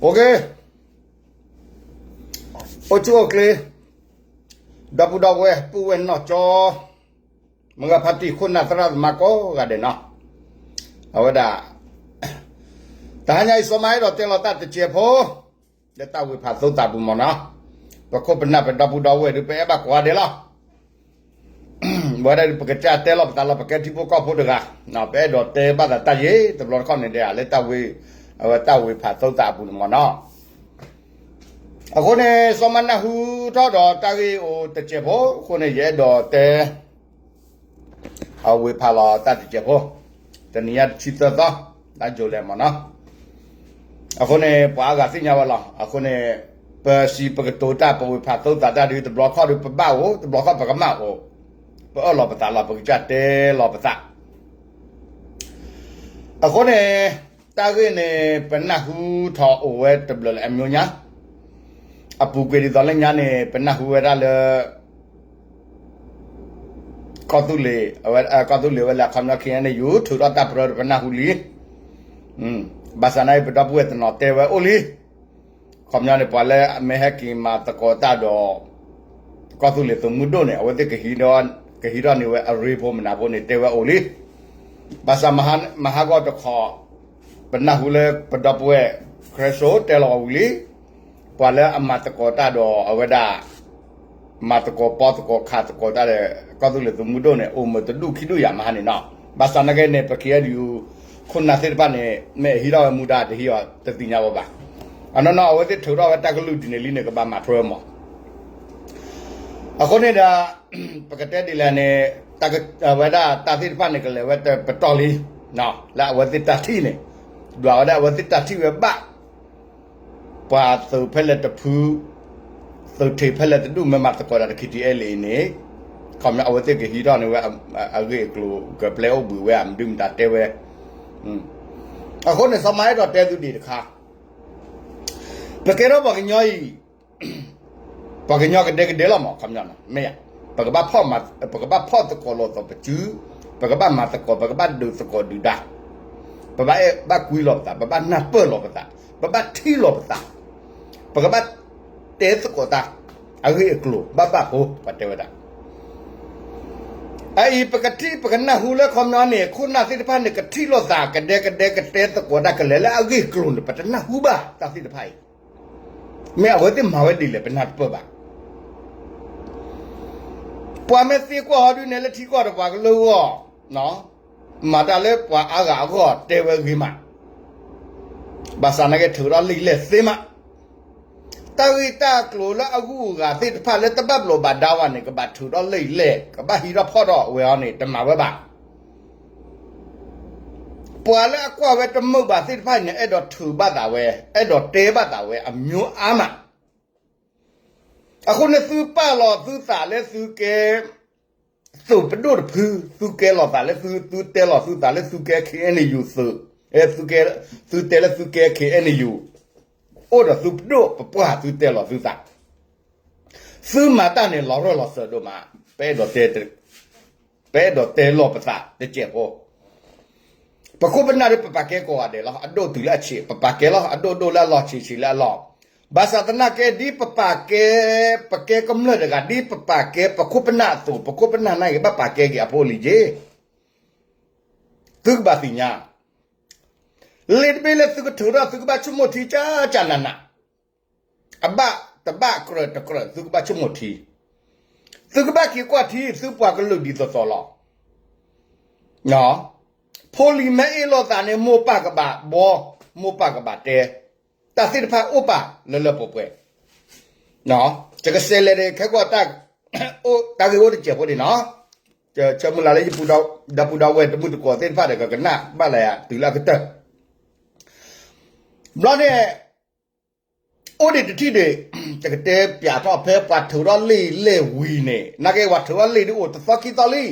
အိၣ်ဆူၣ်အိၣ်ချ့, ဒီပုၢ်ဒီဝဲၢ် ပုၢ်ဝဲၢ်နီၢ်ကၠီ, မုၢ်ဂၤဖါတံၢ် ခိၣ်နၢ်သရၣ်သမါကိးဂၤဒဲးနီၤ, အဝဲဒၣ် တဟါညါအံၤ စီၤမၤအဲၣ်ဒိးတဲလီၤတၢ်တစဲးဖိ လၢတၢ်ဝ့ၤဖးသိသးပူၤမၢ်နီၤ, ပခိၣ်ပနၢ်ပဒီပုၢ်ဒီဝဲၢ်ဒုး ပအဲၣ်ဘၣ်ကိးဂၤဒဲးလီၤ. ဝဲဒၣ်ပကစၢ်တဲလီၤပသးလီၤ ပကဲထံဖိကီၢ်ဖိတဂၤ, ပအဲၣ်ဒိးတဲဘၣ်သးတၢ်ယံၤတဘျီတခီၣ်န့ၣ်ဒီး လၢတၢ်ဝ့ၤ, အဝဲတၢ်ဝ့ၤဖးသိသးအပူၤန့ၣ်မၢ်နီၤ. အဃိန့ၣ် စီၤမၤနၢ်ဟူထီၣ်ဒီးတၢ်ဂ့ၢ်အိၣ်တစဲးဖိအဃိန့ၣ် ယအဲၣ်ဒိးတဲ အဝ့ၤဖးလီၤတၢ်တစဲးဖိ, တနံၤညါတဆံသၢသီ, လါယူၤလံမၢ်နီၤ. အဃိန့ၣ် ပှၤအါဂၤသ့ၣ်ညါဝဲလီၤ. အဃိန့ၣ် ပစံးပကတိၤတၢ် ပဝ့ၤဖးသိသးတၢ်ဒုး တဘျီခီၣ်ဒုးပဘၣ်အိၣ်, တဘျီခီၣ်ပကမၣ်အိၣ်, ပအၢၣ်လီၤပသးလီၤ ပကစၢ်တဲလီၤပသး. အဃိန့ၣ် တၢ်ဂ့ၢ်န့ၣ် ပနၢ်ဟူထီၣ်အိၣ်ဝဲတဘျီလၢအမျိုးညါ, အပူၤကွံာ်ဒ်သိးလၢညါန့ၣ် ပနၢ်ဟူဝဲဒၣ်လၢ ကီၢ်သူလ့ၤ, ကီၢ်သူလ့ၤဝဲလၢအခီပညီ ခ့ၣ်အဲၣ်ယူၣ် ထုးထီၣ်တၢ်ပြၢဒီးပနၢ်ဟူလံ. ဘၣ်ဆၣ်နာ်က့ ပဒီပုၢ်ဝဲၢ်တနီၤတဲဝဲအိၣ်လံ. အခီပညီန့ၣ် ပှၤလၢအမ့ၢ်ဟဲက့ၤမၤသကိးတၢ်ဒီး ကီၢ်သူလ့ၤသုးမုၢ်ဒိၣ်န့ၣ် အဝဲသ့ၣ် ကဟံးထီၣ်န့ၢ်ဝဲအရ့ဖိမနုၤဖိန့ၣ် တဲဝဲအိၣ်လံ. ဘၣ်ဆၣ်မဟါဂီၢ်တခီ ပနၢ်ဟူလၢပဒီပုၢ်ဝဲၢ် ခရၢစိတဲလီၤဝံၤလံ. ပှၤလၢအမၤသကိးတၢ်ဒီးအဝဲဒၣ် မၤသကိးပီသကိးခးသကိးတၢ်ဒီး ကီၢ်သူလ့ၤသုးမုၢ်ဒိၣ်န့ၣ် အိၣ်မုာ်တဒူၣ်ခံဒူၣ်ယၤမဟါန့ၣ်နီၤ. ဘၣ်ဆၣ်နာ်က့န့ၣ် ပ ခ့ၣ်အဲၣ်ယူၣ် ခိၣ်နၢ်သ့ၣ်တဖၣ်န့ၣ် မ့ၢ်အဟံးထီၣ်ဝဲမူဒါတဟံးအီၤ တသ့ၣ်ညါဝဲဘၣ်. အနီၢ်နီၢ် အဝဲသ့ၣ်ထုးထီၣ်ဝဲတၢ်ကလုၢ်ဒ်န့ၣ်လံန့ၣ် ကဘၣ်မၤထွဲမး. အဃိန့ၣ်ဒီး ပကတဲဒ်လဲၣ်န့ၣ် အဝဲဒၣ်တၢ်သ့ၣ်တဖၣ်န့ၣ် ကလဲၤဝဲတပတီၢ်လံ လၢအဝဲသ့ၣ်တၢ်ထံၣ်န့ၣ်, ဒွးဝဲဒၣ်အဝဲသ့ၣ်တၢ်ထံၣ်ဝဲဘၣ် ပှၤသုးဖဲလဲၣ်တဖု, သုးထံးဖဲလဲၣ်တဒူၣ် မ့ၢ်မၤသကိးတၢ်ဒီး ခ့ၣ်အဲၣ်ယူၣ်န့ၣ်, ခီပညီအဝဲသ့ၣ်ကဟံးထီၣ်န့ၢ်ဝဲ အဂ့ၢ်အကျိၤ ကပျဲအိၣ်ဘှံးဝဲဧါ မနုၤမတၤတဲဝဲ. အဃိန့ၣ် စီၤမၤအဲၣ်ဒိးတဲသုဒံးတခါ, ပကဲထီၣ်ပှၤကညီအံၤ ပှၤကညီကဒဲကဒဲလီၤမး ခီပညီန့ၣ် မ့ၢ်ဧါ, ပကဘၣ်ဖီၣ်သကိးလိာ်သကိးပစု, ပကဘၣ်မၤသကိး ပကဘၣ်ဒုးသကိးဒုၣ်ဒါ, ပဘၣ်အဲၣ်ဘၣ်ကွံလိာ်ပသး, ပဘၣ်နၢ်ပၢၢ်လိာ်ပသး, ပဘၣ်ထံၣ်လိာ်ပသး, ပကဘၣ်တဲသကိးတၢ် အဂ့ၢ်အကျိၤဘၣ်ဘၣ်ဖိ ပှၤတဲဝဲဒၣ်. အအံၤ ပကထံၣ်ပကနၢ်ဟူလၢခီပညီန့ၣ် ခိၣ်နၢ်သ့ၣ်တဖၣ်န့ၣ် ကထံၣ်လိာ်သး ကဒဲကဒဲ ကတဲသကိးတၢ် ကလဲၤလၢအဂ့ၢ်အကျိၤန့ၣ် ပတနၢ်ဟူဘၣ် တၢ်သ့ၣ်တဖၣ်အံၤ မ့ၢ်အဝဲသ့ၣ်မၤဝဲဒ်လဲၣ် ပနၢ်တပၢၢ်ဘၣ်. ပှၤမ့ၢ်သံကွၢ်အီၤဒုးနဲၣ်လၢထံကီၢ်ဒီးပှၤကလုာ်အဂီၢ်, မၤတၢ်လၢပှၤအါဂၤအဂီၢ်တဲဝဲဂ့ၤမး, ဘၣ်ဆၣ်နာ်က့ထုးထီၣ်လံာ်လဲၢ်သ့မး, တၢ်ဂ့ၢ်တၢ်ကျိၤလၢအဂုၤအဂၤသ့ၣ်တဖၣ်လၢတဘၣ်ဘျိးဘၣ်ဒါဝဲန့ၣ် ကဘၣ်ထုးထီၣ်လံာ်လဲၢ် ကဘၣ်ဟံးထီၣ်ဖီၣ်ထီၣ်ဝဲအီၤန့ၣ် တမၤဝဲဘၣ်. ပှၤလၢအကွၢ်ဝဲတမုာ်ဘၣ်သ့ၣ်တဖၣ်န့ၣ် အဲၣ်ဒိးထုးဘၣ်သးဝဲ အဲၣ်ဒိးတဲဘၣ်သးဝဲ အမျိုးအါမး. အဃိန့ၣ် သုပာ်လီၤသုသးလၢသုကဲ သုးပဒိၣ်တဖု, သုကဲလီၤသးလၢသု, သုတဲလီၤသုသးလၢသုကဲ ခ့ၣ်အဲၣ်ယူၣ်သုး, သုကဲ, သုတဲလၢသုကဲ ခ့ၣ်အဲၣ်ယူၣ်, အိၣ်ဒီးသုပဒိၣ်ပပှၢ် သုတဲလီၤသုသး, သုမၤတၢ်န့ၣ်လီၤရၢၢ်လီၤစၢၤဒိၣ်မး, ပအဲၣ်ဒိးတဲ ပအဲၣ်ဒိးတဲလီၤပသးတစဲးဖိ, ပခိၣ်ပနၢ်ဒီးပပာ်ကဲကိးဂၤဒဲးလီၤ. အဒိၣ်တုၤလၢအဆံး ပပာ်ကဲလီၤ, အဒိၣ်ဒိၣ်လၢအလီၢ်ဆံးဆံးလၢအလီၢ်. ဘၣ်ဆၣ်သနာ်က့ ဒ်ပပာ်ကဲ, ပကဲကမျၢၢ်တဂၤ ဒ်ပပာ်ကဲပခိၣ်ပနၢ်အသိး ပခိၣ်ပနၢ်နာ်က့ ဘၣ်ပာ်ကဲက့ၤအဖိအလံၤက့ၤ. သုကဘၣ်သ့ၣ်ညါ လ့ၣ်တဘ့ၣ်လၢသုကထုးထီၣ် သုကဘၣ်ဆိကမိၣ်ထံကၠးကၠးနးနး, အဘၣ်တဘၣ်ကြၢးတကြၢး သုကဘၣ်ဆိကမိၣ်ထံ, သုကဘၣ်က့ၤကွၢ်ထံ သုပှၤကလုာ်ဒ်သိးသိးလီၤ. ဖိလံၤမ့ၢ်အ့ၣ်လိာ်သးန့ၣ် မိၢ်ပၢ်ကဘၣ်ဘှီ, မိၢ်ပၢ်ကဘၣ်တဲ, တၢ်သ့ၣ်တဖၣ်အိၣ်ပာ်လၢလၢပှဲၤပှဲၤ, တကစဲးလဲၤဒံးခဲကီၢ် တၢ်ဂ့ၢ်အိၣ်တစဲးဖိဒံးနီၤ, ဆၢမုၢ်လၢ်လၢယပူၤဒီပုၢ်ဒီဝဲၢ်တမုၢ်တကိးသ့ၣ်တဖၣ်ဒီး ကကနၣ်ဘၣ်လၢယၤတုၤလၢအကတၢၢ် ဘျီန့ၣ် အိၣ်ဒံးတထံၣ်ဒံး, တကတဲပၠးထီၣ်ဖဲပှၤထုးထီၣ်လံာ်လဲၢ်ဝံၤန့ၣ် နာ်က့ပှၤထုးထီၣ်လံာ်ဒ်အိၣ်တသီခံသီလံ.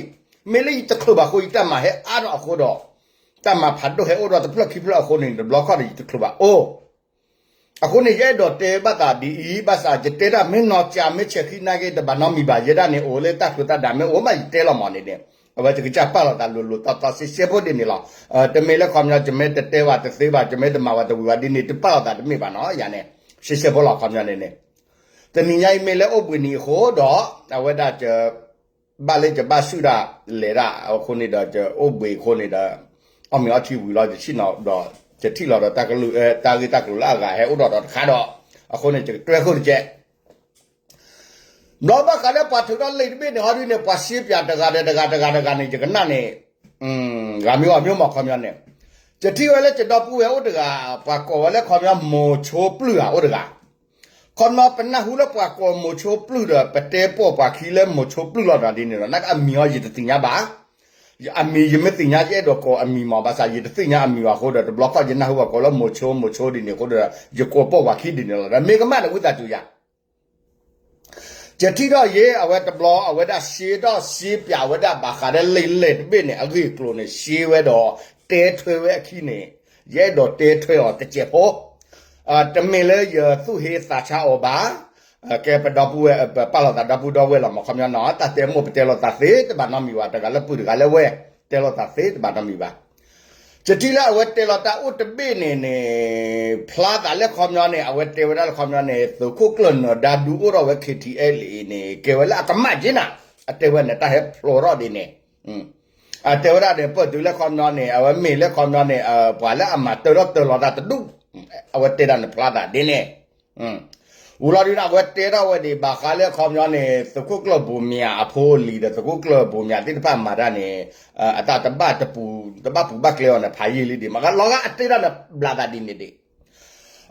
မ့ၢ်လၢယတချုးဘၣ်အဃိ ယတၢ်မၤဟဲအါထီၣ်အဃိဒီး တၢ်မၤဖးဒိၣ်ဟဲအိၣ်ဒီးတဖျၢၣ်ခံဖျၢၣ်အဃိန့ၣ် တဘျီခီၣ်ဒီးယတချုးဘၣ်အိၣ်. အဃိန့ၣ် ယအဲၣ်ဒိးတဲဘၣ်သးဒ်အံၤ, ဘၣ်ဆၣ်ယတဲတၢ်မ့ၢ်နီၤစှၤမ့ၢ်ဆဲးခံနာ်က့ တဘၣ်နီတမံၤဘၣ်. ယဲဒၣ်န့ၣ်အိၣ်လၢတၢ်ထုးတၢ်ဒၣ်မ့ၢ်အိၣ်ဘၣ် ယတဲလီၤမးန့ၣ်န့ၣ်, အဝဲယကစၢ်ပာ်လီၤသးလိၤလိၤတီတီရှဲရှဲဖိဒ်န့ၣ်လီၤ. တမ့ၢ်လၢခီပညီ ယမ့ၢ်တတဲဘၣ်တသ့ဘၣ် ယမ့ၢ်တမၤဘၣ်တဝံၤဘၣ်ဒ်န့ၣ် တပာ်လီၤသးတမ့ၢ်ဘၣ်နီၤ ယၤန့ၣ် ရှဲရှဲဖိလီၤ ခီပညီန့ၣ်န့ၣ် တနံၤညါအံၤမ့ၢ်လၢအိၣ်ဘှံးနံၤအဃိဒီး အဝဲဒၣ်ယ ဘၣ်လၢယဘၣ်ဆူၣ်ဒၣ်လဲၤဒၣ်အဃိန့ၣ်ဒီး ယအိၣ်ဘှံးအဃိန့ၣ်ဒီး အီၣ်မ့ၤအီထံဝံၤလီၤ ယဆ့ၣ်နီၤဒီး ယထံၣ်လီၤဒီးတၢ်ကလုၢ် တၢ်ဂ့ၢ်တၢ်ကျိၤလၢအဂၤဟဲအိၣ်ဒီးဒီးတခါဒီး အဃိန့ၣ် ယကတွဲဃုာ်တကဲး ဘျီဘၣ်ဃးလၢပှၤထုးထီၣ်လံာ်တဘ့ၣ်န့ၣ် ဟီဒ်န့ၣ် ပှၤရှ့ပၠးတဂၤဒီးတဂၤတဂၤတဂၤန့ၣ် ယကနၣ်န့ၣ် ဂၤမ့ၢ်ဂီၤမ့ၢ်မးခီပညီန့ၣ် ယထံၣ်ဝဲလၢယဒီပုၢ်ဝဲၢ်အိၣ်တဂၤ ပှၤကိးဝဲလၢခီပညီမိၤဆိပျုၢ်ဧါအိၣ်တဂၤ ခီပညီပနၢ်ဟူလၢပှၤကိးမိၤဆိပျုၢ်ဒီး ပတဲပိာ်ပှၤခံလၢမိၤဆိပျုၢ်လီၤဒီးဒ်န့ၣ်ဒီး နကအမံၤအီၤယတသ့ၣ်ညါဘၣ် အမံၤယမ့ၢ်သ့ၣ်ညါယအဲၣ်ဒိးကိးအမံၤမး ဘၣ်ဆၣ်ယတသ့ၣ်ညါအမံၤဘၣ်အဃိဒီး တဘျီခီၣ်ယနၢ်ဟူပှၤကိးလၢမိၤဆိမိၤဆိဒ်န့ၣ်အဃိဒီး ယကိးပိာ်ပှၤခံဒ်န့ၣ်လီၤဒီး မ့ၢ်ကမၣ်န့ၣ်ဝံသးစူၤယၤ ယထံၣ်ထီၣ်ယဲ အဝဲတဘျီ အဝဲဒၣ်ရှ့ထီၣ်ရှ့ပၠးဝဲဒၣ်ဘၣ်ဃးဒီးလံာ်လဲၢ်တဘ့ၣ်န့ၣ် အဂ့ၢ်အကျိၤန့ၣ် ရှ့ဝဲဒီး တဲထွဲဝဲအခံန့ၣ် ယအဲၣ်ဒိးတဲထွဲအီၤတစဲးဖိ တမ့ၢ်လၢယသူၣ်ဟ့သးဆါအီၤဘၣ် ကဲပဒီပုၢ်ဝဲၢ် ပပာ်လီၤသးဒီပုၢ်ဒီဝဲၢ်လီၤမး ခီပညီနီၤ တၢ်တဲမိၣ်ပတဲလိာ်သးသ့တဘၣ်နီတမံၤဘၣ် တဂၤလၢပုၢ်တဂၤလၢဝဲၢ် တဲလိာ်သးသ့တဘၣ်နီတမံၤဘၣ် ယထံၣ်လၢအဝဲတဲလီၤတၢ်အိၣ်တဘ့ၣ်န့ၣ်န့ၣ် ဖျါသးလၢခီပညီန့ၣ် အဝဲတဲဝဲဒၣ်လၢခီပညီန့ၣ် သုးခိၣ်ကျၢၢ်နၢၤဒါဒုးအိၣ်ထီၣ်ဝဲ ခ့ထံအဲလ့န့ၣ် ကဲဝဲလၢအကမၣ်က့နၤ အတဲဝဲန့ၣ်တၢ်ဟဲဖျိးထီၣ်ဒ်န့ၣ် အတဲဝဲဒၣ်န့ၣ် ပၢၢ်တုၤလၢခီပညီန့ၣ် အဝဲမ့ၢ်လၢခီပညီန့ၣ် ပှၤလၢအမၤတၢထီၣ်တၢလီၤတၢ်တဒူၣ် အဝဲတဲဒၣ်န့ၣ်ဖျါသးဒ်န့ၣ် ဝံၤလီၤဒ်န့ၣ် အဝဲတဲထီၣ်ဝဲဒၣ်ဘၣ်ဃးလၢခီပညီန့ၣ် သုးခိၣ်ကျၢၢ်ဘိးမၠးအဖိအလံၤဒီး သုးခိၣ်ကျၢၢ်ဘိးမၠးသ့ၣ်တဖၣ်မၤတၢ်န့ၣ် အတၢ်တဘၣ်တပူၤ တဘၣ်ပူၤဘၣ်ကျဲအီၤန့ၣ် ဖးယံာ်လံဒံးမး လီၤဂာ်အတဲဒၣ်န့ၣ် ဘျးသးဒ်န့ၣ်ဒံး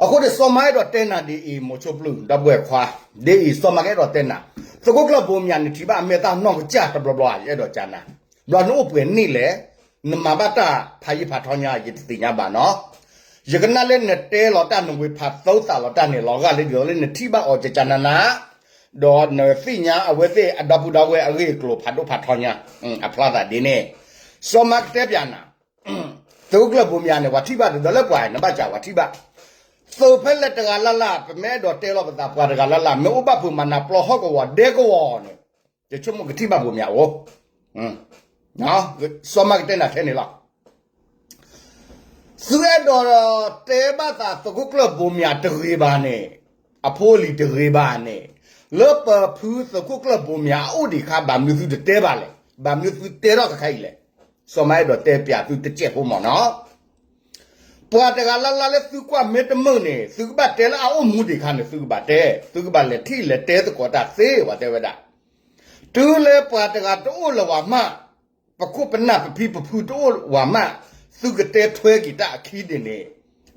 အဃိန့ၣ် စီၤမါအဲၣ်ဒိးတဲနၤဒ်အံၤ မိၤဆိပျုၢ် ဒီပုၢ်ဝဲၢ်ခွါ ဒ်အံၤ စီၤမါကအဲၣ်ဒိးတဲနၤ သုးခိၣ်ကျၢၢ်ဘိးမၠးန့ၣ် ထံၣ်ဘၣ်အမဲာ်တၢ်နီၢ်ကစၢ်တဘျီဘျီ ယအဲၣ်ဒိးကနၤ ဘျီနအိၣ်ပှဲၤနံၣ်လဲၣ် နမၤဘၣ်တၢ်ဖးယံာ်ဖးထီညါ ယတသ့ၣ်ညါဘၣ်နီၤ ယကနၣ်လၢနတဲလီၤတၢ်နဝ့ၤဖးသီသးလီၤတၢ်န့ၣ် လီၤဂာ်လၢဒ်သိးလၢနထံၣ်ဘၣ်အီၤကကနၤနၤ ဒီးနသ့ၣ်ညါအဝဲသ့ၣ်အဒီပုၢ်ဒီဝဲၢ်အဂ့ၢ်အကျိၤဖးဒိၣ်ဖးထီညါ အဖျါသးဒ်န့ၣ် စီၤမါကတဲပၠးနၤ သုးခိၣ်ကျၢၢ်ဘိးမၠးန့ၣ် ပှၤထံၣ်ဘၣ်ဒ်သိးလၢပှၤနဘၣ်စးပှၤထံၣ်ဘၣ် သုးဖဲလဲၣ်တဂၤလၢ်လၢ် ပမ့ၢ်အဲၣ်ဒိးတဲလီၤပသးပှၤတဂၤလၢ်လၢ် မ့ၢ်အိၣ်ဘၣ်ဖုးမၤနၤပျီဟီၣ်ကဝီၤဒဲကဝီၤန့ၣ် ယဆိကမိၣ်ကထံၣ်ဘၣ်ဘိးမၠးအိၣ် စီၤမါကတဲနၤထဲန့ၣ်လီၤ သုအဲၣ်ဒိးတဲဘၣ်သးသုးခိၣ်ကျၢၢ်ဘိးမၠးတဂ့ၤဘၣ်န့ၣ် အဖိအလံၤတဂ့ၤဘၣ်န့ၣ် လၢပဖုသုးခိၣ်ကျၢၢ်ဘိးမၠးအအိၣ်ဒံးခါ ဘၣ်မနုၤသုတတဲဘၣ်လဲၣ် ဘၣ်မနုၤသုတဲထီၣ်တခါအံၤလဲၣ် စီၤမါအဲၣ်ဒိးတဲပၠးသုတစဲးဖိမးနီၤ ပှၤတဂၤလၢ်လၢ်လၢသုကွၢ်မ့ၢ်တမုာ်န့ၣ် သုကဘၣ်တဲလၢအအိၣ်မူဒံးခါန့ၣ် သုကဘၣ်တဲ သုကဘၣ်လဲၤထံၣ်လဲၤတဲသကိးတၢ်သ့ ပှၤတဲဝဲဒၣ် တုၤလၢပှၤတဂၤတအိၣ်လၢၤဝဲမး ပခိၣ်ပနၢ်ပဖံပဖုတအိၣ်ဝဲမး သုကတဲထွဲက့ၤတၢ်အခံဒ်န့ၣ်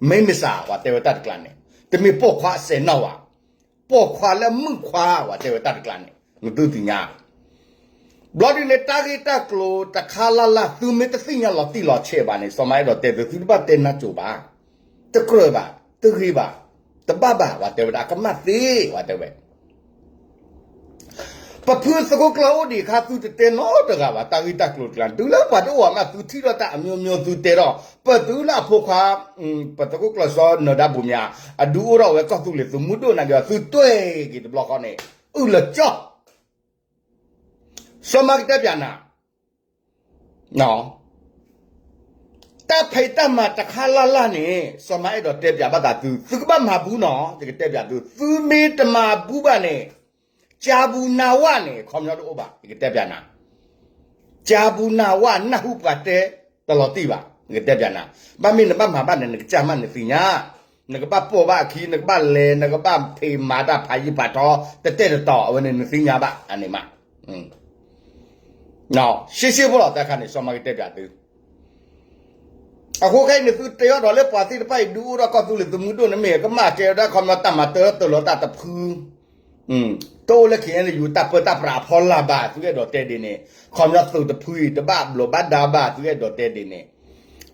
မ့ၢ်မ့ၢ်စး ပှၤတဲဝဲတၢ်တကျါန့ၣ် တမ့ၢ်ပိာ်ခွါအစဲးနီၣ်ဘၣ် ပိာ်ခွါလၢမုၣ်ခွါ ပှၤတဲဝဲတၢ်တကျါန့ၣ် နသုသ့ၣ်ညါ ဘျီဒ်န့ၣ် တၢ်ဂ့ၢ်တၢ်ကျိၤတခါလၢ်လၢ် သုမ့ၢ်တသ့ၣ်ညါလီၤတံၢ်လီၤဆဲးဘၣ်န့ၣ် စီၤမါအဲၣ်ဒိးတဲသု သုတဘၣ်တဲနါစိၤဘၣ်, တကြၢးဘၣ်, တဂ့ၤဘၣ်, တဘၣ်ဘၣ် ပှၤတဲဝဲဒၣ် အကမၣ်သ့ ပှၤတဲဝဲ ပဖုသုးခိၣ်ကျၢၢ်အိၣ်ဒံးအခါ သုတတဲနီတဂၤဘၣ် တၢ်ဂ့ၢ်တၢ်ကျိၤတကျါန့ၣ် တုၤလၢပှၤတအိၣ်ဘၣ်မး သုထံၣ်ထီၣ်တၢ်အမျိုးမျိုး သုတဲထီၣ် ပတုၤလၢအဖိခွါ ပသုးခိၣ်ကျၢၢ်စီၤနၢၤဒါဘိးမၠး အဒုးအိၣ်ထီၣ်ဝဲကီၢ်သူလ့ၤသုးမုၢ်ဒိၣ်နာ်က့ၤဒီး သုတွဲက့ၤတဘျီဃီန့ၣ် အုၣ်လၢကၠီ စီၤမါကတဲပၠးနၤ တၢ်ဖံးတၢ်မၤတခါလၢ်လၢ်န့ၣ် စီၤမါအဲၣ်ဒိးတဲပၠးဘၣ်သးသု သုကဘၣ်မၤဘူးနီၤ ယကတဲပၠးသု သုမ့ၢ်တမၤဘူးဘၣ်န့ၣ် ကၠါဘူးနၢ်ဝၣ်န့ၣ် ခီပညီတအိၣ်ဘၣ် ယကတဲပၠးနၤ ကၠါဘူးနၢ်ဝၣ် နၢ်ဟူပှၤတဲတလီၤတံၢ်ဘၣ် ယကတဲပၠးနၤ ဘၣ်မ့ၢ်နဘၣ်မၤဘၣ်န့ၣ် နကစၢ်မးနသ့ၣ်ညါ နကဘၣ်ပိာ်ဘၣ်အခံ နကဘၣ်လဲၤ နကဘၣ်ဖံးမၤတၢ်ဖးယံာ်ဖးထီ တတဲာ်တတီၤ အဝဲန့ၣ်နသ့ၣ်ညါဘၣ် အန့ၣ်မး ရှဲရှဲဖိလီၤ တၢ်ခါန့ၣ် စီၤမါကတဲပၠးသု အဃိခဲအံၤန့ၣ် သုတဲအီၤဒီးလၢပှၤသ့ၣ်တဖၣ်အံၤ ဒုးအိၣ်ထီၣ်ကီၢ်သူလ့ၤသုးမုၢ်ဒိၣ်န့ၣ်မ့ၢ် ကမၣ်ကဲဝဲဒၣ်ခီပညီတၢ်မၤတၢထီၣ်တၢ်လီၤတၢ်တဖု တအိၣ်လၢ ခ့ၣ်အဲၣ်ယူၣ် တၢ်ပၢတၢ်ပြးအဖီလာ်ဘၣ် သုအဲၣ်ဒိးတဲဒ်န့ၣ် ခီပညီသုးတဖုအံၤ တဘၣ်ဘျိးဘၣ်ဒါဘၣ် သုအဲၣ်ဒိးတဲဒ်န့ၣ်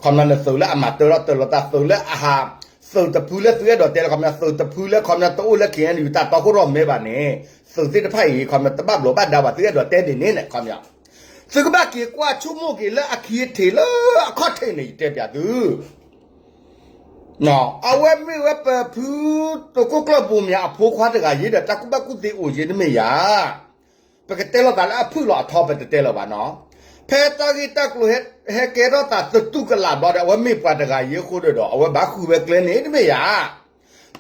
ခီပညီန့ၣ်သုးလၢအမၤတၢထီၣ်တၢ်လီၤတၢ်သုးလၢအဟး သုးတဖုလၢသုအဲၣ်ဒိးတဲလၢခီပညီ သုးတဖုလၢခီပညီတအိၣ်လၢ ခ့ၣ်အဲၣ်ယူၣ် တၢ်တီခိၣ်ရိၣ်မဲဘၣ်န့ၣ် သုးသ့ၣ်တဖၣ်အံၤ ခီပညီတဘၣ်ဘျိးဘၣ်ဒါဘၣ် သုအဲၣ်ဒိးတဲဒ်န့ၣ်န့ၣ် ခီပညီ သုကဘၣ်က့ၤကွၢ်ဆိကမိၣ်က့ၤလၢအခံအထံးလၢအခီၣ်ထံးန့ၣ် ယတဲပၠးသု အဝဲမ့ၢ်ဝဲပဖု သုးခိၣ်ကျၢၢ်ဘိးမၠးအဖိခွါတဂၤယ့ဒီး တၢ်ကူၣ်ဘၣ်ကူၣ်သ့အိၣ်ယ့တမ့ၢ်ယၤ ပကတဲလိာ်သးလၢအဖုၣ်လီၤအထီ ပတတဲလၢၤဘၣ်နီၤ ဖဲတၢ်ဂ့ၢ်တၢ်ကျိၤဟဲကဲထီၣ်သးသတူၢ်ကလာ်ဘျီဒီး အဝဲမ့ၢ်ပှၤတဂၤအံၤအဃိဒီး အဝဲဘၣ်ဃုဝဲကျဲန့ၣ်တမ့ၢ်ဧါ.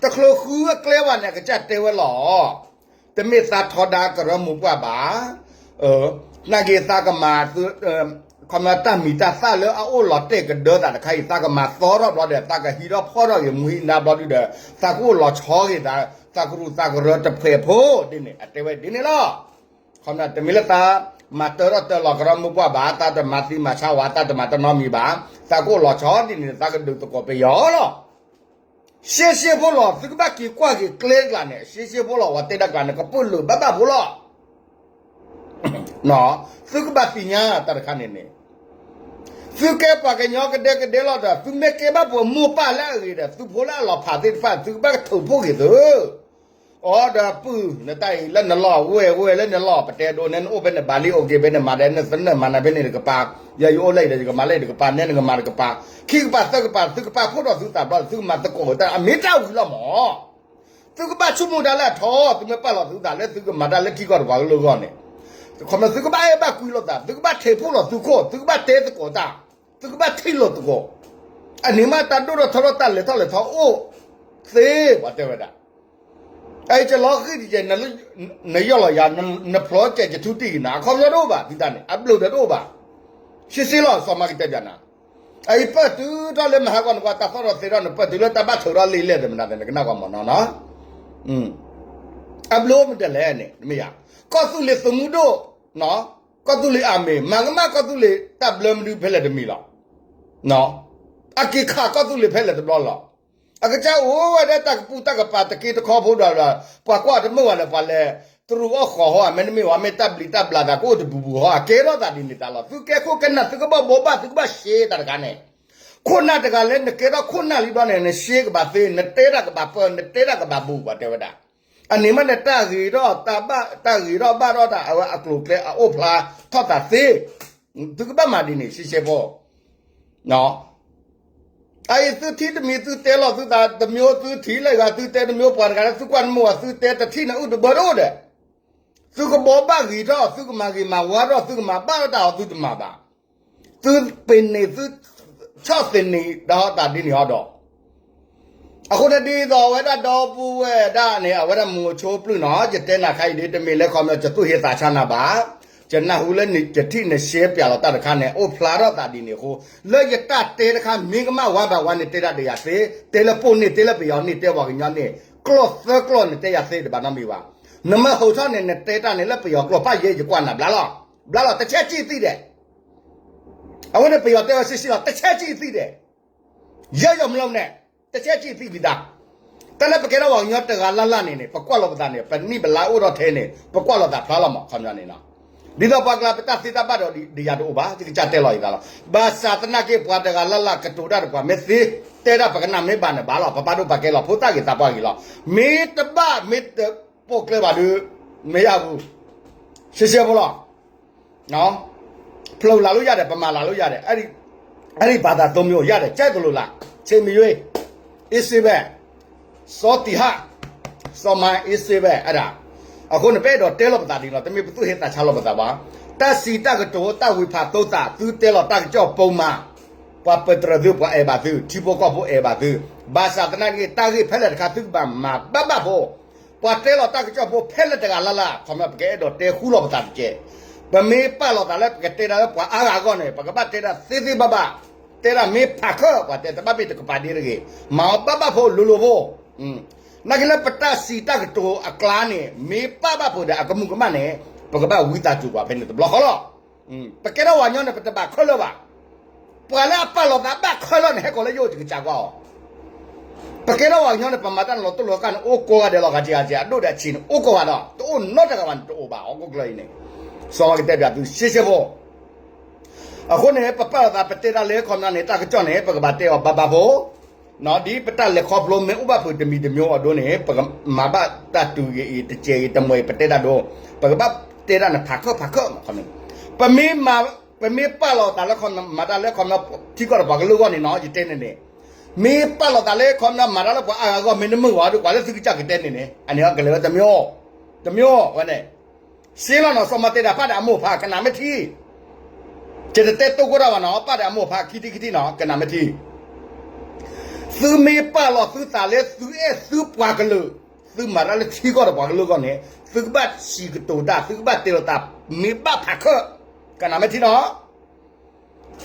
တချုးဃုဝဲကျဲဘၣ်န့ၣ် အကစၢ်တဲဝဲလီၤ. တမ့ၢ်သးထီဒါကရၢမိၢ်ပှၢ်ဘၣ်. နာ်က့ၤသးကမၤ ခီမတၢ်မံၤတၢ်သၣ်လၢအအိၣ်လီၤတဲာ်ကဒၢသးတခါအံၤ သးကမၤသီထီၣ်ဘျီဒီး သးကဟံးထီၣ်ဖီၣ်ထီၣ်က့ၤမူဟံးနါဘျီဒုဒီး သးကအိၣ်လီၤဆီက့ၤသး သးကရူၢ်သးကရၢတဖှဲးဖိဒ်န့ၣ် အတဲဝဲဒ်န့ၣ်လီၤ. ခီမတမ့ၢ်လၢသး မၤတၢထီၣ်တၢလီၤကရၢမိၢ်ပှၢ်ဘၣ်, သးတမၤသံမၤဆါဝဲ, သးတမၤတၢ်နီတမံၤဘၣ်, သးကအိၣ်လီၤဆီဒ်န့ၣ် သးကဒုးသကိးပယီၤလီၤ. ရှဲရှဲဖိလီၤ သုကဘၣ်က့ၤကွၢ်က့ၤကျဲကျါန့ၣ် ရှဲရှဲဖိလီၤ ဝဲတဲဒၣ်ကျါန့ၣ် ကပိာ်လိာ်ဘၣ်ဘၣ်ဖိလီၤ. သုကဘၣ်သ့ၣ်ညါတၢ်တခါန့ၣ်န့ၣ် သုကဲပှၤကညီကဒဲကဒဲလီၤဒီး သုမ့ၢ်ကဲဘၣ်ပှၤမိၢ်ပၢ်လၢအဂ့ၤဒီး သုဖိလၢအလီၤဖးသ့ၣ်တဖၣ် သုကဘၣ်ကထုးဖှိၣ်က့ၤသု အိၣ်ဒီးပုၢ်နတၢ်အံၤလၢနလီၢ် ဝဲၢ်ဝဲၢ်လၢနလီၢ် ပတဲဒိးန့ၢ်နအိၣ်ဖဲန့ၣ် ဘၣ်လံအိၣ်က့ၤဖဲန့ၣ် မၤဒီးနသနၢၣ်မၤနၤဖဲန့ၣ်တကပၤ, ယၤယအိၣ်လၢအံၤဒီး ယကမၤလၢအံၤတကပၤ, နဲနကမၤတကပၤ, ခံကပၤသၢကပၤ သုကပာ်ဖှိၣ်ထီၣ်သုသးဘျီ သုကမၤသကိးတၢ် အမ့ၢ်တၢ်ဝံၤလီၤမၢ်. သုကဘၣ်ဆိကမိၣ်တၢ်လၢအထီ သုမ့ၢ်ပာ်လီၤသုသးလၢသုကမၤတၢ်လၢထံကီၢ်တပှၤကလုာ်အဂီၢ်န့ၣ်, ခီမသုကဘၣ်အဲၣ်ဘၣ်ကွံလိာ်သး သုကဘၣ်ထဲးဖှိၣ်လီၤသုခိၣ် သုကဘၣ်တဲသကိးတၢ်, သုကဘၣ်ထံၣ်လိာ်သကိး, အန့ၣ်မးတၢ်ဒိၣ်ထီၣ်ထီထီၣ်တၢ်လဲၤထီၣ်လဲၤထီအိၣ်သ့ ပှၤတဲဝဲဒၣ် အအံၤကလီၤဃံတကဲး နယီၢ်လီၤယၤ နဖျိကဲးကထူတံၢ်ကနၤ အခီပညီတအိၣ်ဘၣ် သုတၢ်န့ၣ် အဘျုးဒီးတအိၣ်ဘၣ်. ရှဲရှဲလီၤ စီၤမၤကတဲဘၣ်နၤ, အအံၤပၢၢ်တုၤထီၣ်လၢမဟါကီၢ်နကွၢ် တၢ်သီၣ်ထီၣ်သ့ထီၣ် နပၢၢ်တုၤလၢတၢ်ဘၣ်ထုးထီၣ်လံာ်လဲၢ်သ့ၣ်မနုၤသ့ၣ် နကနၣ်ကွၢ်မၢ်နီၤနီၤ, အဘျုးမ့ၢ်တဲလဲၣ်န့ၣ် တမ့ၢ်ယၤ, ကီၢ်သူလ့ၤသုးမုၢ်ဒိၣ်, ကီၢ်သူလ့ၤအမ့ၢ် မၤကမၣ်ကီၢ်သူလ့ၤတၢ်ဘျၢမနုၤဖဲလဲၣ်တမံၤလီၤ. အက့ၤခးကီၢ်သူလ့ၤဖဲလဲၣ်တဘျီလီၤ. အကစၢ်အိၣ်ဝဲဒၣ်တၢ်ကပူၤတၢ်ကပၤတက့တခီဖိဒီး ပှၤကွၢ်တမုာ်ဝဲလၢပှၤလဲၤတရူးအီၣ်ဃီၤဟီ မ့တမ့ၢ်ဝဲ မ့ၢ်တၢ်ဘျံးတၢ်ဘျးသးကအိၣ်တပူၤပူၤဟီ အကဲထီၣ်သးဒ်န့ၣ်တၢ်လီၤ. သုကဲခိၣ်ကနၢ် သုကဘၣ်ဘိးဘၣ် သုကဘၣ်ရှဲတၢ်တခါန့ၣ်, ခိၣ်နၢ်တဂၤလၢနကဲထီၣ်ခိၣ်နၢ်လံဘျီန့ၣ် နရှဲကဘၣ်သ့ နတဲတၢ်ကဘၣ်ပၢ နတဲတၢ်ကဘၣ်ဘူး ပှၤတဲဝဲဒၣ် အန့ၣ်မးန့ၣ် တၢ်ဂ့ၤထီၣ်တၢ်ဘၣ် တၢ်ဂ့ၤထီၣ်ဘၣ်ထီၣ်တၢ် အဝဲအကျိၤအကျဲအအိၣ်ဖျါထီၣ်သးသ့, သုကဘၣ်မၤဒ်န့ၣ် ရှဲရှဲဖိ အအံၤသုထံၣ်တမံၤ သုတဲလီၤသုသးတမျိုး သုထံၣ်လၢဂၤ သုတဲတမျိုး ပှၤတဂၤလၢသုကွၢ်နမိၢ်ဝဲ သုတဲတထံၣ်န့ၣ် အုၣ်တဘၢတအိၣ်ဒီး, သုကဘိးဘၣ်ဂ့ၤထီၣ် သုကမၤဂ့ၤမၤဝါထီၣ် သုကမၤဘၣ်ထီၣ်တၢ်အီၤ သုတမၤဘၣ်. သုပ့ၤန့ၢ်သု ဆီၣ်သနံးတၢ်ဟီၣ်တၢ်ဒ်န့ၣ်ဟီဒီး အဃိန့ၣ်ဒ်သိးအဝဲဒၣ်ဒီပုၢ်ဝဲၢ်ဒၣ်န့ၣ် အဝဲဒၣ်မုၢ်ဆိပျုၢ်နီၤ ယတဲနၤခါအံၤဒ် တမ့ၢ်လၢခီပညီ ယသူၣ်ဟ့သးဆါနၤဘၣ်, ယနၢ်ဟူလၢနယထံၣ်နရှဲပၠးလီၤတၢ်တခါန့ၣ် အိၣ်ဖျါထီၣ်သးဒ်န့ၣ်အဃိ လၢယတၢ်တဲတခါ မ့ၢ်ကမၣ်ဝါဘၣ်ဝါန့ၣ် တဲဒၣ်ဒီးယၤသ့, တဲလၢပှၤန့ၣ် တဲလၢပယီၤန့ၣ် တဲပှၤကညီန့ၣ် ကျိာ်သၢကျိာ်န့ၣ် တဲယၤသ့တဘၣ်နီတမံၤဘၣ်. နမ့ၢ်ဟးထီၣ်န့ၣ် နတဲတၢ်န့ၣ်လၢပယီၤကျိာ် ပၢ်ယဲယကွၢ်နၤဘျါလီၤ, ဘျါလီၤ တဆဲးကံၣ်သံဒဲး အဝဲန့ၣ်ပယီၤတဲဝဲဆံးဆံးလီၤ တဆဲးကံၣ်သံဒဲး, ယဲယီၤမလီၤန့ၣ် တဆဲးကံၣ်သံဘံၣ်သး, တၢ်လၢပကဲထီၣ်ပှၤကညီတဂၤလၢ်လၢ်န့ၣ်န့ၣ် ပကွၢ်လီၤပသးန့ၣ် ပနံၣ်ပလါအိၣ်ထီၣ်ထဲန့ၣ် ပကွၢ်လီၤသးဖျါလီၤမး ခီပညီန့ၣ်နီၤ, ဒ်သိးပှၤကျါပတၢ်သ့တၢ်ဘၣ်ဒီးဒ်ယၤတအိၣ်ဘၣ် ယကစၢ်တဲလီၤယသးလီၤ. ဘၣ်ဆၣ်သနာ်က့ ပှၤတဂၤလၢ်လၢ်ကတိၤတၢ်ဒီးပှၤမ့ၢ်သ့ တဲဒၣ်ပကနၣ်မ့ၢ်ဘၣ်န့ၣ်ဘၣ်လီၤ ပပာ်ဒိၣ်ပာ်ကဲလီၤ ဖိသၣ်ဂ့ၤသးပှၢ်ဂ့ၤလီၤ. မ့ၢ်တဘၣ်မ့ၢ်တပိာ်ကျဲဘၣ်ဒီး မ့ၢ်ယၤပူၤ ရှဲရှဲဖိလီၤ. ဖျိးလၢ်လိယၤဒီး ပမၤလၢ်လိယၤဒီး အဲၣ်ဒိးပာ်သးသိမ့ၢ်အိၣ်ယၤဒီး ကဲသိးလိာ်လၢ် ဆ့မယွ့ အ့စ့ဝဲ စီၤတံၤဟး စီၤမၤအ့စ့ဝဲ အဲၣ်ဒၣ်. အဃိန့ၣ် ပအဲၣ်ဒိးတဲလီၤပသးဒ်န့ၣ်လီၤ တမ့ၢ်ပသူၣ်ဟ့သးဆါလီၤပသးဘၣ်. တၢ်စံးတၢ်ကတိၤ တၢ်ဝံဖးသိသး သုတဲလီၤတၢ်ကစီၣ်ပိာ်မး ပှၤပတြၢၤသု ပှၤအဲၣ်ဘၣ်သု ထံဖိကီၢ်ဖိအဲၣ်ဘၣ်သု, ဘၣ်ဆၣ်သနာ်က့ တၢ်ဂ့ၢ်ဖဲလဲၣ်တခါ သုကဘၣ်မၤဘၣ်ဘၣ်ဖိ ပှၤတဲလီၤတၢ်ကစီၣ်ဖိဖဲလဲၣ်တဂၤလၢ်လၢ် ခီမီ ပကအဲၣ်ဒိးတဲဃူလီၤပသးတက့ၢ်. ပမ့ၢ်ပာ်လီၤသးလၢပကတဲဒၣ်လၢပှၤအါဂၤအဂီၢ်န့ၣ် ပကဘၣ်တဲဒၣ်သ့သ့ဘၣ်ဘၣ်, တဲဒၣ်မ့ၢ်ဖးခၢၣ် ပှၤတဲတဘၣ်မ့ၢ်တကပၤဒ့တဂ့ၤ, မၤအီၤဘၣ်ဘၣ်ဖိလိၤလိၤဖိ နာ်က့လၢပတၢ်စံးတၢ်ကတိၤအကျါန့ၣ် မ့ၢ်ပာ်ဘၣ်ဖိဒီးအကမူးကမၣ်န့ၣ် ပကဘၣ်ဝံသးစူၤကွၢ်ဖဲန့ၣ်တဘျီဃီလီၤ. ပကဲထီၣ်ပှၤကညီန့ၣ် ပတဘၣ်ခဲလၢာ်ဘၣ်. ပှၤလၢအပာ်လီၤသးဘၣ်ခဲလၢာ်န့ၣ် ဟဲကိးလၢယအိၣ်ယကစၢ်ကွၢ်အီၤ. ပကဲထီၣ်ပှၤကညီန့ၣ် ပမၤတၢ်န့ၣ်လီၤတိၢ်လီၤကၢ်န့ၣ် အိၣ်ကိးဂၤဒဲးလီၤ ဂၤက့ၤဂၤက့ၤ အဒိၣ်ဒီးအဆံးန့ၣ် အိၣ်ကိးဂၤဒီး တအိၣ်နီတဂၤဘၣ်န့ၣ် တအိၣ်ဘၣ် ဟီၣ်ခိၣ်ချၢအံၤန့ၣ် စီၤမၤကတဲပၠးသု ရှဲရှဲဖိ အဃိန့ၣ် ပပာ်လီၤသး ပတဲတၢ်လၢခီပညီန့ၣ် တၢ်ကစီၣ်န့ၣ် ပကဘၣ်တဲအီၤဘၣ်ဘၣ်ဖိ, ဒ်ပတၢ်လဲၤခီဖျိမ့ၢ်အိၣ်ဘၣ်ဖုးတမံၤတမံၤအဒိန့ၣ် ပကမၤဘၣ်တၢ်တုၤဂ့ၤအံၤ တစဲးအံၤ တမှဲးအံၤ ပတဲတၢ်ဒိ, ပကဘၣ်တဲတၢ်န့ၣ် ဖးခၢၣ်ဖးခၢၣ်မး ခီပညီ, ပမ့ၢ်မၤ, ပမ့ၢ်ပာ်လီၤသးလၢခီပညီ မၤတၢ်လၢခီပညီ ထံကီၢ်ဒီးပှၤကလုာ်အဂီၢ်န့ၣ်နီၤ ယတဲန့ၣ်န့ၣ်, မ့ၢ်ပာ်လီၤသးလၢခီပညီ မၤတၢ်လၢပှၤအါဂၤအဂီၢ် မ့ၢ်တမုာ်ဘၣ်ဒီး ကွၢ်လၢသုကစၢ်ကတဲန့ၣ်န့ၣ် အန့ၣ်အကလဲၤဝဲတမံၤ, တမံၤဝဲန့ၣ် စ့လီၤနီၤ စီၤမၤတဲဒၣ်ဖးဒၣ်အမိၢ်ဖး ကနၣ်မ့ၢ်ထံ ယတတဲတိၢ်ကီၢ်တၢ်ဘၣ်နီၤ, ပာ်ဒီးအမိၢ်ဖးခံထံၣ်ခံထံၣ်နီၤ, ကနၣ်မ့ၢ်ထံ, သုမ့ၢ်ပာ်လီၤသုသးလၢသုအဲၣ်သုပှၤကလုာ်, သုမၤတၢ်လၢထံကီၢ်ဒီးပှၤကလုာ်အဂီၢ်န့ၣ် သုကဘၣ်စံးကတိၤတၢ်, သုကဘၣ်တဲလီၤသး, မ့ၢ်ဘၣ်ဖးခၢၣ်, ကနၣ်မ့ၢ်ထံနီၤ.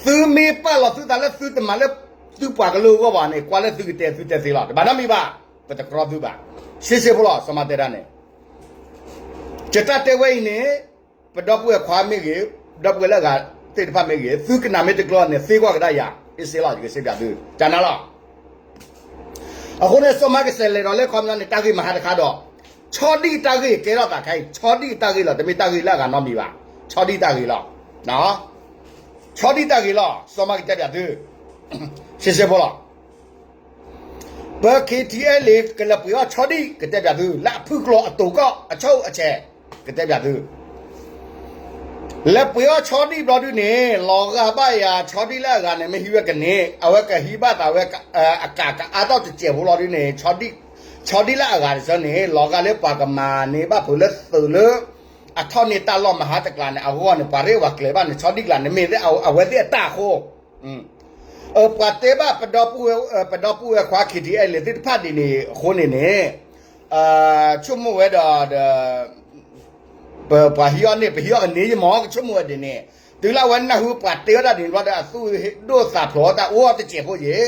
သုမ့ၢ်ပာ်လီၤသုသးလၢသုတမၤလၢသုပှၤကလုာ်အဂီၢ်ဘၣ်န့ၣ် ကွၢ်လၢသုကတဲသုတဲသ့လီၤ, တဘၣ်နီတမံၤဘၣ်, ပတကြီသုဘၣ်. ရှဲရှဲဖိလီၤ, စီၤမၤတဲဒၣ်န့ၣ် ယတၢ်တဲဝဲအံၤန့ၣ်, ပဒီပုၢ်ဝဲၢ်ခွါမ့ၢ်ဂ့ၤ, ဒီပုၢ်ဝဲၢ်လၢအဂၤသ့ၣ်တဖၣ်မ့ၢ်ဂ့ၤ, သုကနၣ်မ့ၢ်တကျိၤန့ၣ် သ့ကွၢ်ကဒါယၤ, အ့ၣ်စ့လီၤ, ယကစံးဘၣ်သု, ကနၣ်လီၤ. အဃိန့ၣ် စီၤမၤကစဲးလဲၤဒီးလၢခီပညီန့ၣ် တၢ်ဂ့ၢ်မဟါတခါဒီး, ဆီဒံၣ်တၢ်ဂ့ၢ်ကဲထီၣ်သးခဲအံၤ ဆီဒံၣ်တၢ်ဂ့ၢ်လီၤ, တမ့ၢ်တၢ်ဂ့ၢ်လၢအဂၤနီတမံၤဘၣ်, ဆီဒံၣ်တၢ်ဂ့ၢ်လီၤ. ဆီဒံၣ်တၢ်ဂ့ၢ်လီၤ, စီၤမၤကတဲဘၣ်သု, ရှဲရှဲဖိလီၤ. ပ ခံထံအဲလ့ၣ် ကလဲၤပှ့ၤအီၣ်ဆီဒံၣ် ကတဲဘၣ်သု, လၢအဖုၣ်ကျိၤအတိၤကီၢ်အဆိအဆဲး, ကတဲဘၣ်သု, လဲၤပှ့ၤအီၣ်ဆီဒံၣ်ဘျီဒုန့ၣ် လီၤဂာ်ဘၣ်ယၤ ဆီဒံၣ်လၢအဂၤန့ၣ် မ့ၢ်ဟံးဝဲကန့ၢ်, အဝဲကဟံးဘၣ်သးဝဲ အကးကအါထီၣ်တစဲးဖိဘျီဒုန့ၣ်, ဆီဒံၣ်လၢအဂၤတဆၢန့ၣ် လီၤဂာ်လၢပှၤကမၤန့ၢ်ဘၣ်ဖုးလၢသုးလၢ အထီၣ်န့ၢ်တၢ်လီၢ်မဟါတကျးန့ၣ် အဂီၢ်န့ၣ် ပှၤရ့ပှၤကျဲၤဘၣ်န့ၣ် ဆီဒံၣ်ကျးန့ၣ် မ့ၢ်အဝဲသ့ၣ်အတၢ်အဃိ, ပှၤတဲဘၣ်ပဒီပုၢ်ဝဲၢ်, ပဒီပုၢ်ဝဲၢ်ခွါ ခံထံအဲလ့ၣ် သ့ၣ်တဖၣ်ဒ်န့ၣ်အဃိန့ၣ်န့ၣ်, ဆိကမိၣ်ဝဲဒီး, ပှၤဟံးအီၣ်န့ၣ် ပဟံးအီၣ်ကန့ၢ်ယမီၤ ကဆိကမိၣ်ဝဲဒ်န့ၣ်, တုၤလၢအဝဲနၢ်ဟူပှၤတဲအီၣ်တၢ်ဒ်န့ၣ်ဘျီဒီး အသူၣ်ဒိၣ်သးဖျိးတၢ်အိၣ်တစဲးဖိယ့ၤ,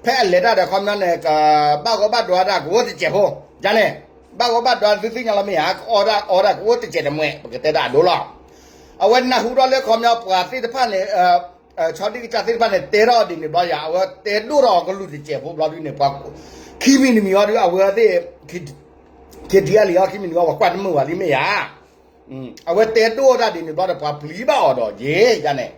ဖဲအလဲၤတၢ်ဒီးခီပညီန့ၣ် ကဘၣ်ဂီၢ်ဘၣ်ဒွါတၢ်ကအိၣ်တစဲးဖိ, ယန့ၣ်, ဘၣ်ဂီၢ်ဘၣ်ဒွါသုသ့ၣ်ညါလီၤမ့ၢ်ဧါ, ကအီၣ်တၢ်အီတၢ်ကအိၣ်တစဲးတမှဲး ပကတဲတၢ်အဒိလီၤ. အဝဲနၢ်ဟူထီၣ်လၢခီပညီပှၤသ့ၣ်တဖၣ်န့ၣ်, ဆီဒံၣ်ကစၢ်သ့ၣ်တဖၣ်န့ၣ် တဲထီၣ်ဒ်န့ၣ်ဘျီယၤ အဝဲတဲဒိၣ်ထီၣ်အီၤကလုၢ်တစဲးဖိဘျီဒုန့ၣ် ပှၤ, ခံမံၤတမံၤအီၤဒု အဝဲသ့ၣ်, ခံထံအလံၤအီၤ ခံမံၤတမံၤအီၤ ပှၤကွၢ်တမုာ်ဝဲလံမ့ၢ်ဧါ, အဝဲတဲဒိၣ်တၢ်ဒ်န့ၣ်ဘျီဒီး ပှၤပျံၤဘၣ်အီၤဒီးယ့ၢ်ယန့ၣ်,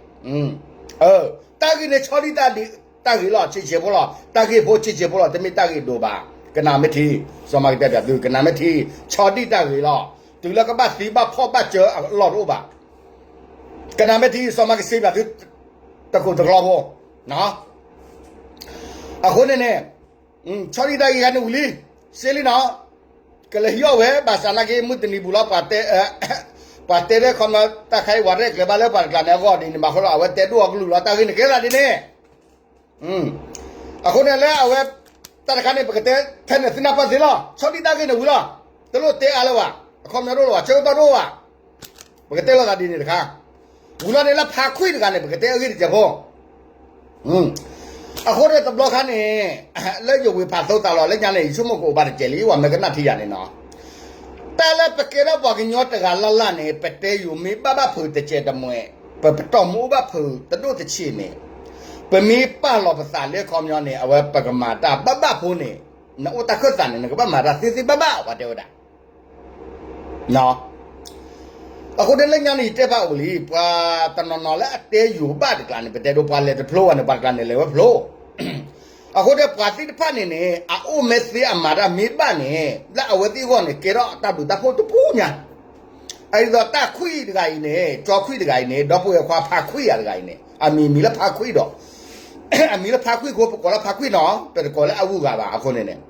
တၢ်ဂ့ၢ်န့ၣ် ဆီဒံၣ်တၢ်ဂ့ၢ်လီၤ ဆံးဆံးဖိလီၤ, တၢ်ဂ့ၢ်ဖိဆံးဆံးဖိလီၤ တမ့ၢ်တၢ်ဂ့ၢ်ဒိၣ်ဘၣ်, ကနၣ်မ့ၢ်ထံ, စီၤမၤကတဲဘၣ်သု ကနၣ်မ့ၢ်ထံ, ဆီဒံၣ်တၢ်ဂ့ၢ်လီၤ, တုၤလၢကဘၣ်သံဘၣ်ဖှီၣ်ဘၣ်စၢၤအလီၢ်တအိၣ်ဘၣ်, ကနၣ်မ့ၢ်ထံ စီၤမၤကစံးဘၣ်သု, တကိၢ်တကျီဖိ အဃိန့ၣ်န့ၣ်, ဆီဒံၣ်တၢ်ဂ့ၢ်ဂၤန့ၣ်ဝံၤလံ, စ့လံနီၤ, ကလဲၤဟံးအီၣ်ဝဲ ဘၣ်ဆၣ်နာ်က့ မုၢ်တနံၤပူၤလီၤ ပှၤတဲ, ပှၤတဲလၢခီပညီ တၢ်ခါအံၤ ပှၤရဲၣ်ကျဲၤဘၣ်လၢပှၤတကျါန့ၣ်အဂီၢ်ဒ်န့ၣ် ဘၣ်ဃိလီၤ အဝဲတဲဒိၣ်အီၤကလုၢ်လီၤ တၢ်ဂ့ၢ်န့ၣ်ကဲသးဒ်န့ၣ် အဃိန့ၣ်လၢအဝဲ, တၢ်တခါန့ၣ် ပကတဲဖဲန့ၣ် သုနၢ်ပၢၢ်သ့လီၤ ဆီဒံၣ်တၢ်ဂ့ၢ်န့ၣ်ဝံၤလီၤ, တလိၣ်တဲအါလၢၤဘၣ်, အခီပညီတအိၣ်လၢၤဘၣ် ဆၢကတီၢ်တအိၣ်ဘၣ်, ပကတဲလိာ်သးဒ်န့ၣ်တခါ, ဝံၤလီၤန့ၣ်လၢဖါခွံတဂၤန့ၣ် ပကတဲအဂ့ၢ်တစဲးဖိ အဃိန့ၣ်တဘျီခါန့ၣ်, လၢယဝ့ၤဖးသိသးလီၤ လၢညါန့ၣ် ယဆိကမိၣ်ကအိၣ်ဘၣ်တစဲးလံ ပှၤမ့ၢ်ကနၣ်ထံယၤန့ၣ်နီၤ, တၢ်လၢပကဲထီၣ်ပှၤကညီတဂၤလၢ်လၢ်န့ၣ် ပတဲယိၤမ့ၢ်ဘၣ်ဘၣ်ဖုးတစဲးတမှဲး, ပပတီၢ်မူအိၣ်ဘၣ်ဖုးတဒိၣ်တဆံးန့ၣ်, ပမ့ၢ်ပာ်လီၤပသးလၢခီပညီန့ၣ် အဝဲပကမၤတၢ်ဘၣ်ဘၣ်ဖိန့ၣ်, နအိၣ်တၢ်ခၢၣ်သးန့ၣ် နကဘၣ်မၤတၢ်သ့သ့ဘၣ်ဘၣ် ပှၤတဲဝဲဒၣ် အဃိန့ၣ်လၢညါန့ၣ် ယတဲဖးအိၣ်လံ ပှၤတနီၤနီၤလၢအတဲယိၤဘၣ်တကျါန့ၣ် ပတဲဒိပှၤလဲၤတဖျိဘၣ်န့ၣ် ပှၤတကျါန့ၣ်လဲၤဝဲဖျိ, အဃိန့ၣ်ပှၤသ့ၣ်တဖၣ်န့ၣ်န့ၣ် အအိၣ်မ့ၢ်သ့အမၤတၢ်မ့ၢ်ဘၣ်န့ၣ် လၢအဝဲသ့ၣ်အဂီၢ်န့ၣ် ကဲထီၣ်တၢ်ဘျုးတၢ်ဖှိၣ်တပူၤညါ အဒ်သိးတၢ်ခွံတဂၤအံၤန့ၣ် ကၠီခွံတဂၤအံၤန့ၣ် ဒီပုၢ်ဝဲၢ်ခွါဖါခွံအတဂၤအံၤန့ၣ် အမံၤမံၤလၢဖါခွံဒီး အမံၤလၢဖါခွံအဃိ ပကိးလၢဖါခွံနီၤ ပတကိးလၢအဂုၤအဂၤဘၣ်အဃိန့ၣ်န့ၣ်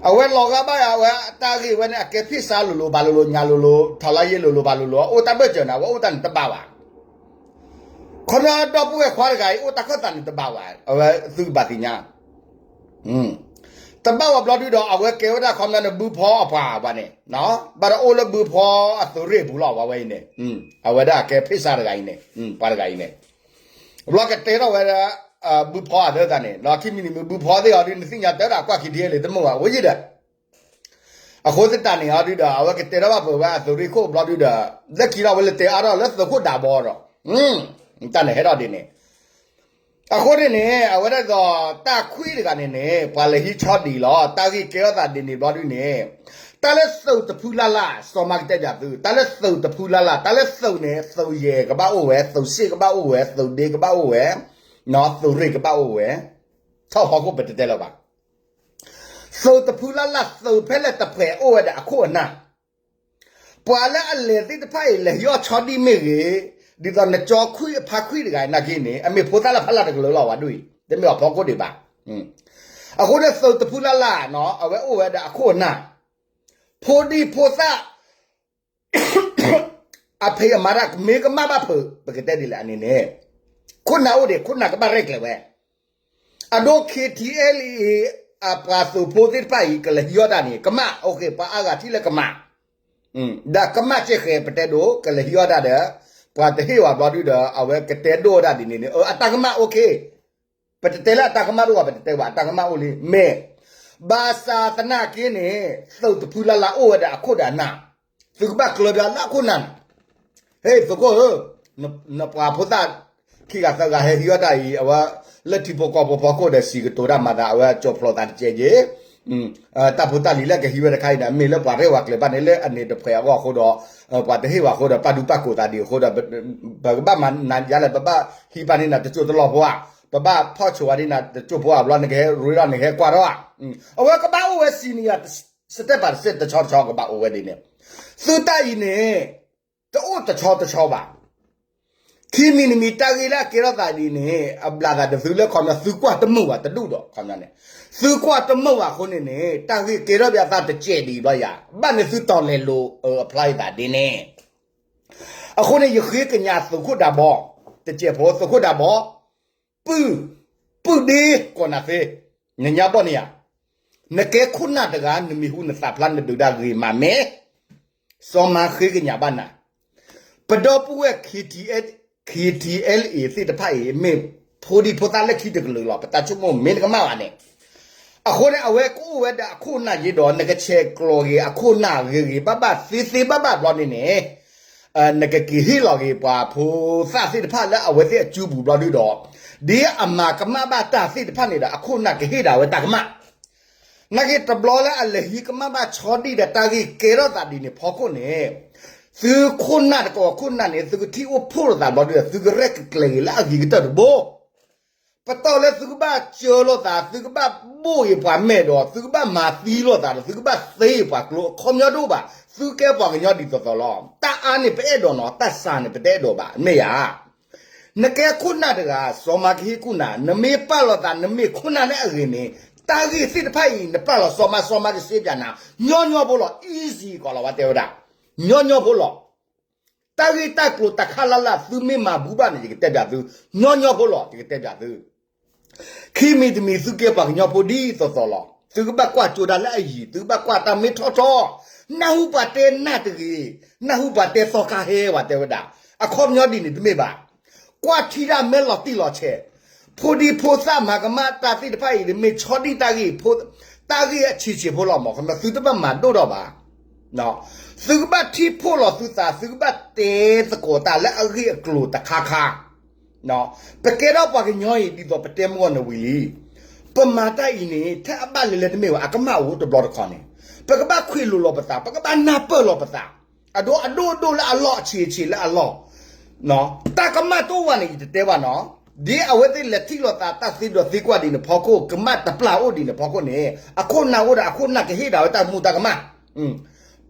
အဝဲလီၤဂာ်ဘၣ်ယၤ အဝဲတၢ်ဂ့ၢ်ဝဲန့ၣ် အကဲဖ့ၣ်စါလိၤလိၤဘၣ်လိၤလိၤ ညါလိၤလိၤ ထီၣ်လါယ့လိၤလိၤဘၣ်လိၤလိၤ အိၣ်တၢ်ဘၢၣ်စၢၤန့ၣ် အဝဲအိၣ်တၢ်န့ၣ်တဘၣ်ဘၣ် ခီဖျိဒီပုၢ်ဝဲၢ်ခွါတဂၤအံၤ အိၣ်တၢ်ခၢၣ်သးန့ၣ်တဘၣ်ဘၣ် အဝဲသုကဘၣ်သ့ၣ်ညါ တဘၣ်ဝဲဘျီဒုဒီး အဝဲကဲဝဲဒၣ်ခီပညီန့ၣ် ဘုဖီအပှၤဘၣ်န့ၣ် ဘၣ်ဒီးအိၣ်လၢဘုဖီအသုးရ့ၣ်ပူၤလီၤ ပှၤဝဲအံၤန့ၣ် အဝဲဒၣ်ကဲဖ့ၣ်စါတဂၤအံၤန့ၣ် ပှၤတဂၤအံၤန့ၣ် ဘျီကတဲထီၣ်ဝဲဒၣ် ဘုဖီအသးန့ၣ် ဒီးခံမံၤတမံၤ ဘုဖီသ့ၣ်အီၤဒုး နသ့ၣ်ညါတၢ်ဒီးကွၢ်ခံထံလံ တမုာ်ဘၣ် ဝဲယံၤဒီး အဃိသတးန့ၣ်အီၤဒုးဒီး အဝဲကတဲထီၣ်ဘၣ်ပှဲၤဝဲအသုးရ့ၣ်ခိၣ်ဘျီဒုးဒီး လၢခံလီၤဝဲလဲၤတဲအါထီၣ်လၢသုးခိၣ်ဒးဘီဒီး တၢ်န့ၣ်ဟဲထီၣ်ဒ်န့ၣ် အဃိန့ၣ်န့ၣ် အဝဲဒၣ်ဒ်သိးတၢ်ခွံတဂၤန့ၣ်န့ၣ် ပှၤလဲၤဟံးဆီဒံၣ်လီၤ တၢ်ဂ့ၢ်ကဲထီၣ်သးဒ်န့ၣ်ဘျီဒုးန့ၣ် တၢ်လၢသုးတဖုလၢ်လၢ် စီၤမၤကတဲဘၣ်သု တၢ်လၢသုးတဖုလၢ်လၢ် တၢ်လၢသုးန့ၣ် သုးယဲၢ်ကဘၣ်အိၣ်ဝဲ သုးစ့ၣ်ကဘၣ်အိၣ်ဝဲ သုးဒ့ကဘၣ်အိၣ်ဝဲ သုးရ့ၣ်ကဘၣ်အိၣ်ဝဲ ထီၣ်ဖီခိၣ်ပတတဲလၢၤဘၣ် သုးတဖုလၢ်လၢ် သုးဖဲလဲၣ်တဖှဲးအိၣ်ဝဲဒၣ်အခိၣ်အနၢ် ပှၤလၢအလဲၤသ့ၣ်တဖၣ်အံၤ လဲၤဟံးအီၣ်ဆီဒံၣ်မ့ၢ်ဂ့ၤ, ဒ်သိးနကၠီခွံအဖါခွံတဂၤအံၤနာ်က့န့ၣ် အမ့ၢ်ဖိသၣ်လၢဖးလၢ်တကလုာ်လီၤဝဲဒၣ်အံၤ တမ့ၢ်အဖီခိၣ်ဒံးဘၣ်. အဃိန့ၣ်သုးတဖုလၢ်လၢ်နီၤ အဝဲအိၣ်ဝဲဒၣ်အခိၣ်အနၢ်, ဖိဒံဖိသၣ် အဖံးအမၤတၢ်မ့ၢ်ကမၣ်ဘၣ်ဖုး ပကတဲဒ်လဲၣ်အန့ၣ်န့ၣ် ခိၣ်နၢ်အိၣ်ဒံး ခိၣ်နၢ်ကဘၣ်ရဲၣ်ကျဲၤဝဲ, အဒိ ခ့ထံအဲလ်အ့ အပှၤသုးဖိသ့ၣ်တဖၣ်အံၤ ကလဲၤဟံးအီၣ်တၢ်န့ၣ် ကမၣ်, ပှၤအါဂၤထံၣ်လၢကမၣ်, ဒီးကမၣ်ကဲဃဲၤ ပတဲဒိး ကလဲၤဟံးအီၣ်တၢ်ဒီး ပှၤတဟ့ၣ်ဝဲဘျီဒုဒီး အဝဲကတဲဒိၣ်ဝဲဒၣ်ဒ်န့ၣ်န့ၣ် အတၢ်ကမၣ်အိၣ်ခ့, ပတတဲလၢအတၢ်ကမၣ်တအိၣ်ဘၣ် ပတတဲဘၣ် အတၢ်ကမၣ်အိၣ်လံ မ့ၢ်, ဘၣ်ဆၣ်သနာ်က့န့ၣ် သုးတဖုလၢ်လၢ်အိၣ်ဝဲဒၣ်အခိၣ်ဒီးအနၢ်, သုကဘၣ်ကျၢၤပှၤလၢအခိၣ်နၢ်န့ၣ်, ဟ့ၣ်သုးခိၣ်ဧၢ, နပှၤဖိသၣ် ခံဂၤသၢဂၤဟဲဟံးအီၣ်တၢ်အံၤ အဝဲလၢထံဖိကီၢ်ဖိဖီခိၣ်ဒီး စံးကတိၤတၢ်မၤသး အဝဲကၠီဖျိးသးတကဲးက့ၤ တၢ်ဖိတၢ်လံၤလၢကဟံးဝဲတခါအံၤန့ၣ် မ့ၢ်လၢပှၤရဲၣ်ဝဲကျဲၤဘၣ်န့ၣ် လၢအန့ၣ်တဖှဲးအဂီၢ်အဃိဒီး ပှၤတဟ့ၣ်ဝဲအဃိဒီး ပာ်ဒူပာ်ကိးသးဒံးအဃိဒီး ပကဘၣ်မၤနးယါလဲၣ် ပဘၣ်ဟံးပာ်န့ၢ်နၤတစိၢ်တလီၢ်ဖိဧါ, ပဘၣ်ဖီၣ်ဆိးဝဲဒ်နၤတစိၢ်ဖိဧါ ဘျီနကဟဲရ့ဒီး နကဟဲကွၢ်ထီၣ်ဧါ, အဝဲကဘၣ်အိၣ်ဝဲစံးန့ၣ်ယၤ စတဲးဘၣ်တစဲး တဆီတဆီကဘၣ်အိၣ်ဝဲဒ်န့ၣ်, သုတၢ်အံၤန့ၣ် တအိၣ်တဆီတဆီဘၣ် ခံမံၤတမံၤ တၢ်ဂ့ၢ်လၢအကဲထီၣ်သးဒ်န့ၣ် အဘျးသးဒီးသုလၢခီပညီ သုကွၢ်တမုာ်ဘၣ်တဒူၣ်ဒီး ခီပညီန့ၣ်, သုကွၢ်တမုာ်ဘၣ်အဃိန့ၣ်န့ၣ် တၢ်ဂ့ၢ်ကဲထီၣ်ဘၣ်အသးတစဲးဒံးဘျီယၤ ဘၣ်န့ၣ်သုတီၤလဲၤလိၤ အapplyသးဒ်န့ၣ်, အဃိန့ၣ် ယဃ့ကညးသုးခိၣ်ဒးဘီ, တစဲးဖိသုးခိၣ်ဒးဘီ, ပုၢ်, ပုၢ်ဒ့ကိးနၤသ့, နညါဘီၣ်န့ၣ်ဧါ, နကဲခိၣ်နၢ်တဂၤ နမံၤဟူနသးဖျါ နဒုးတၢ်ဂ့ၤမးမ့ၢ် စီၤမၤဃ့ကညးဘၣ်နၤ, ပဒီပုၢ်ဝဲၢ် ခ့ထံအဲလ်အ့ သ့ၣ်တဖၣ်အံၤ မ့ၢ်ဖိဒံဖိသၣ်လၢခံတကလုာ်လီၤ. ပတၢ်ဆိကမိၣ်မ့ၢ်တကမၣ်ဘၣ်န့ၣ်, အဃိန့ၣ် အဝဲကအိၣ်ဝဲဒၣ်အခိၣ်နၢ်ယ့ဒီး နကဆဲးကျိးဂ့ၤအခိၣ်နၢ်ဂ့ၤဂ့ၤဘၣ်ဘၣ် သ့သ့ဘၣ်ဘၣ်ဘျီန့ၣ်န့ၣ် နကက့ၤဟ့ၣ်လီၤက့ၤပှၤဖိသၣ်သ့ၣ်တဖၣ်လၢအဝဲသ့ၣ်အစုပူၤဘျီဒုဒီး ဒ်အမၤကမၣ်ဘၣ်တၢ်သ့ၣ်တဖၣ်န့ၣ်ဒီး အခိၣ်နၢ်ကဟ့ၣ်ဒၣ်ဝဲတၢ်ကမၣ် နာ်က့တဘျီလၢအလဲၤဟံးကမၣ်ဘၣ်ဆီဒံၣ်ဒီးတၢ်ဂ့ၢ်ကဲထီၣ်သးဒ်န့ၣ်ဖီခိၣ်န့ၣ်, သုခိၣ်နၢ်တကိးခိၣ်နၢ်န့ၣ် သုကထံၣ်အိၣ်ဖှိၣ်လိာ်သးဘျီဒုဒီး သုကရဲၣ်ကျဲၤက့ၤလၢအဂ့ၤကတၢၢ်တဘိ ပတီၢ်လၢသုကဘၣ်စၢလိာ်သး သုကဘၣ်ဘိၣ်ဂ့ၤပှၤမဲာ်ဒီး သုကဘၣ်မၤသံလိာ်သးဒီး သုကဘၣ်သ့ဂ့ၤပှၤကျိ အခီပညီတအိၣ်ဘၣ်. သုကဲပှၤကညီဒ်သိးသိးလီၤ. တၢ်အါန့ၣ်ပအဲၣ်ဒိးနီၤ တၢ်စှၤန့ၣ်ပတအဲၣ်ဒိးဘၣ် မ့ၢ်ယၤ နကဲခိၣ်နၢ်တဂၤ စီၤမၤကဟ့ၣ်ကူၣ်နၤ နမ့ၢ်ပာ်လီၤသး နမ့ၢ်ခိၣ်နၢ်လၢအဂ့ၤန့ၣ် တၢ်ဂ့ၢ်သ့ၣ်တဖၣ်အံၤ နပာ်လီၤစီၤမၤ စီၤမၤကစ့ပၠးနၤ ညီညီဖိလီၤ easy ကီးလီၤ ဝဲတဲဝဲဒၣ် ညီညီဖိလီၤ. တၢ်ဂ့ၢ်တၢ်ကျိၤတခါလၢ်လၢ် သုမ့ၢ်မၤဘူၣ်ဘၣ်န့ၣ် ယကတဲပၠးသု ညီညီဖိလီၤ ယကတဲပၠးသု ခံမံၤတမံၤ သုကဲပှၤကညီဖိဒ်သိးသိးလီၤ. သုကဘၣ်ကွၢ်ကၠိဒၣ်လၢအယံၤ သုကဘၣ်ကွၢ်တၢ်မ့ၢ်ထီၣ်ထီၣ် နၢ်ဟူပှၤတဲနၢ်တဂ့ၤ နၢ်ဟူပှၤတဲသီခါဟဲဝဲတဲဝဲဒၣ် အခီပညီဒ်န့ၣ်တမ့ၢ်ဘၣ်. ကွၢ်ထံတၢ်မဲာ်လီၤတံၢ်လီၤဆဲး ဖိဒံဖိသၣ်မၤကမၣ်တၢ်သ့ၣ်တဖၣ်အံၤ မ့ၢ်ဆီဒံၣ်တၢ်ဂ့ၢ် တၢ်ဂ့ၢ်အဆံးဆံးဖိလီၤမး ခီပညီ သုတဘၣ်မၤဒိၣ်ထီၣ်ဘၣ် သုကဘၣ်ထံၣ်ဖှိၣ်လီၤသုသး သုကဘၣ်တဲသကိးတၢ်လၢအဂ့ၢ်အကျိၤတခါခါ ပကဲထီၣ်ပှၤကညီအံၤ ဒ်သိးပတဲမုၢ်ဂီၢ်န့ၣ်ဝံၤလံ ပမၤတၢ်အံၤန့ၣ် ထဲအဘၣ်လဲၤလဲၤတမ့ၢ်ဘၣ် အကမၣ်အိၣ်တဘျီတခီၣ်န့ၣ် ပကဘၣ်ခွဲးလိာ်လီၤပသး ပကဘၣ်နၢ်ပၢၢ်လီၤပသး အဒိ အဒိၣ်အဒိၣ်လၢအလီၢ် အဆံးအဆံးလၢအလီၢ် တၢ်ကမၣ်တအိၣ်ဘၣ်န့ၣ် ယတတဲဘၣ်နီၤ ဒ်အဝဲသ့ၣ်လဲၤထံၣ်လိာ်သးတၢ်သ့ဒီးသ့ကွၢ်ဒ်န့ၣ်ဖီခိၣ် ကမၣ်တပျၢ်အိၣ်ဒ်န့ၣ်ဖီခိၣ်န့ၣ် အခိၣ်နၢ်အိၣ်ဒီးအခိၣ်နၢ်ကဟ့ၣ်ဒၣ်ဝဲတၢ်မူတၢ်ကမၣ်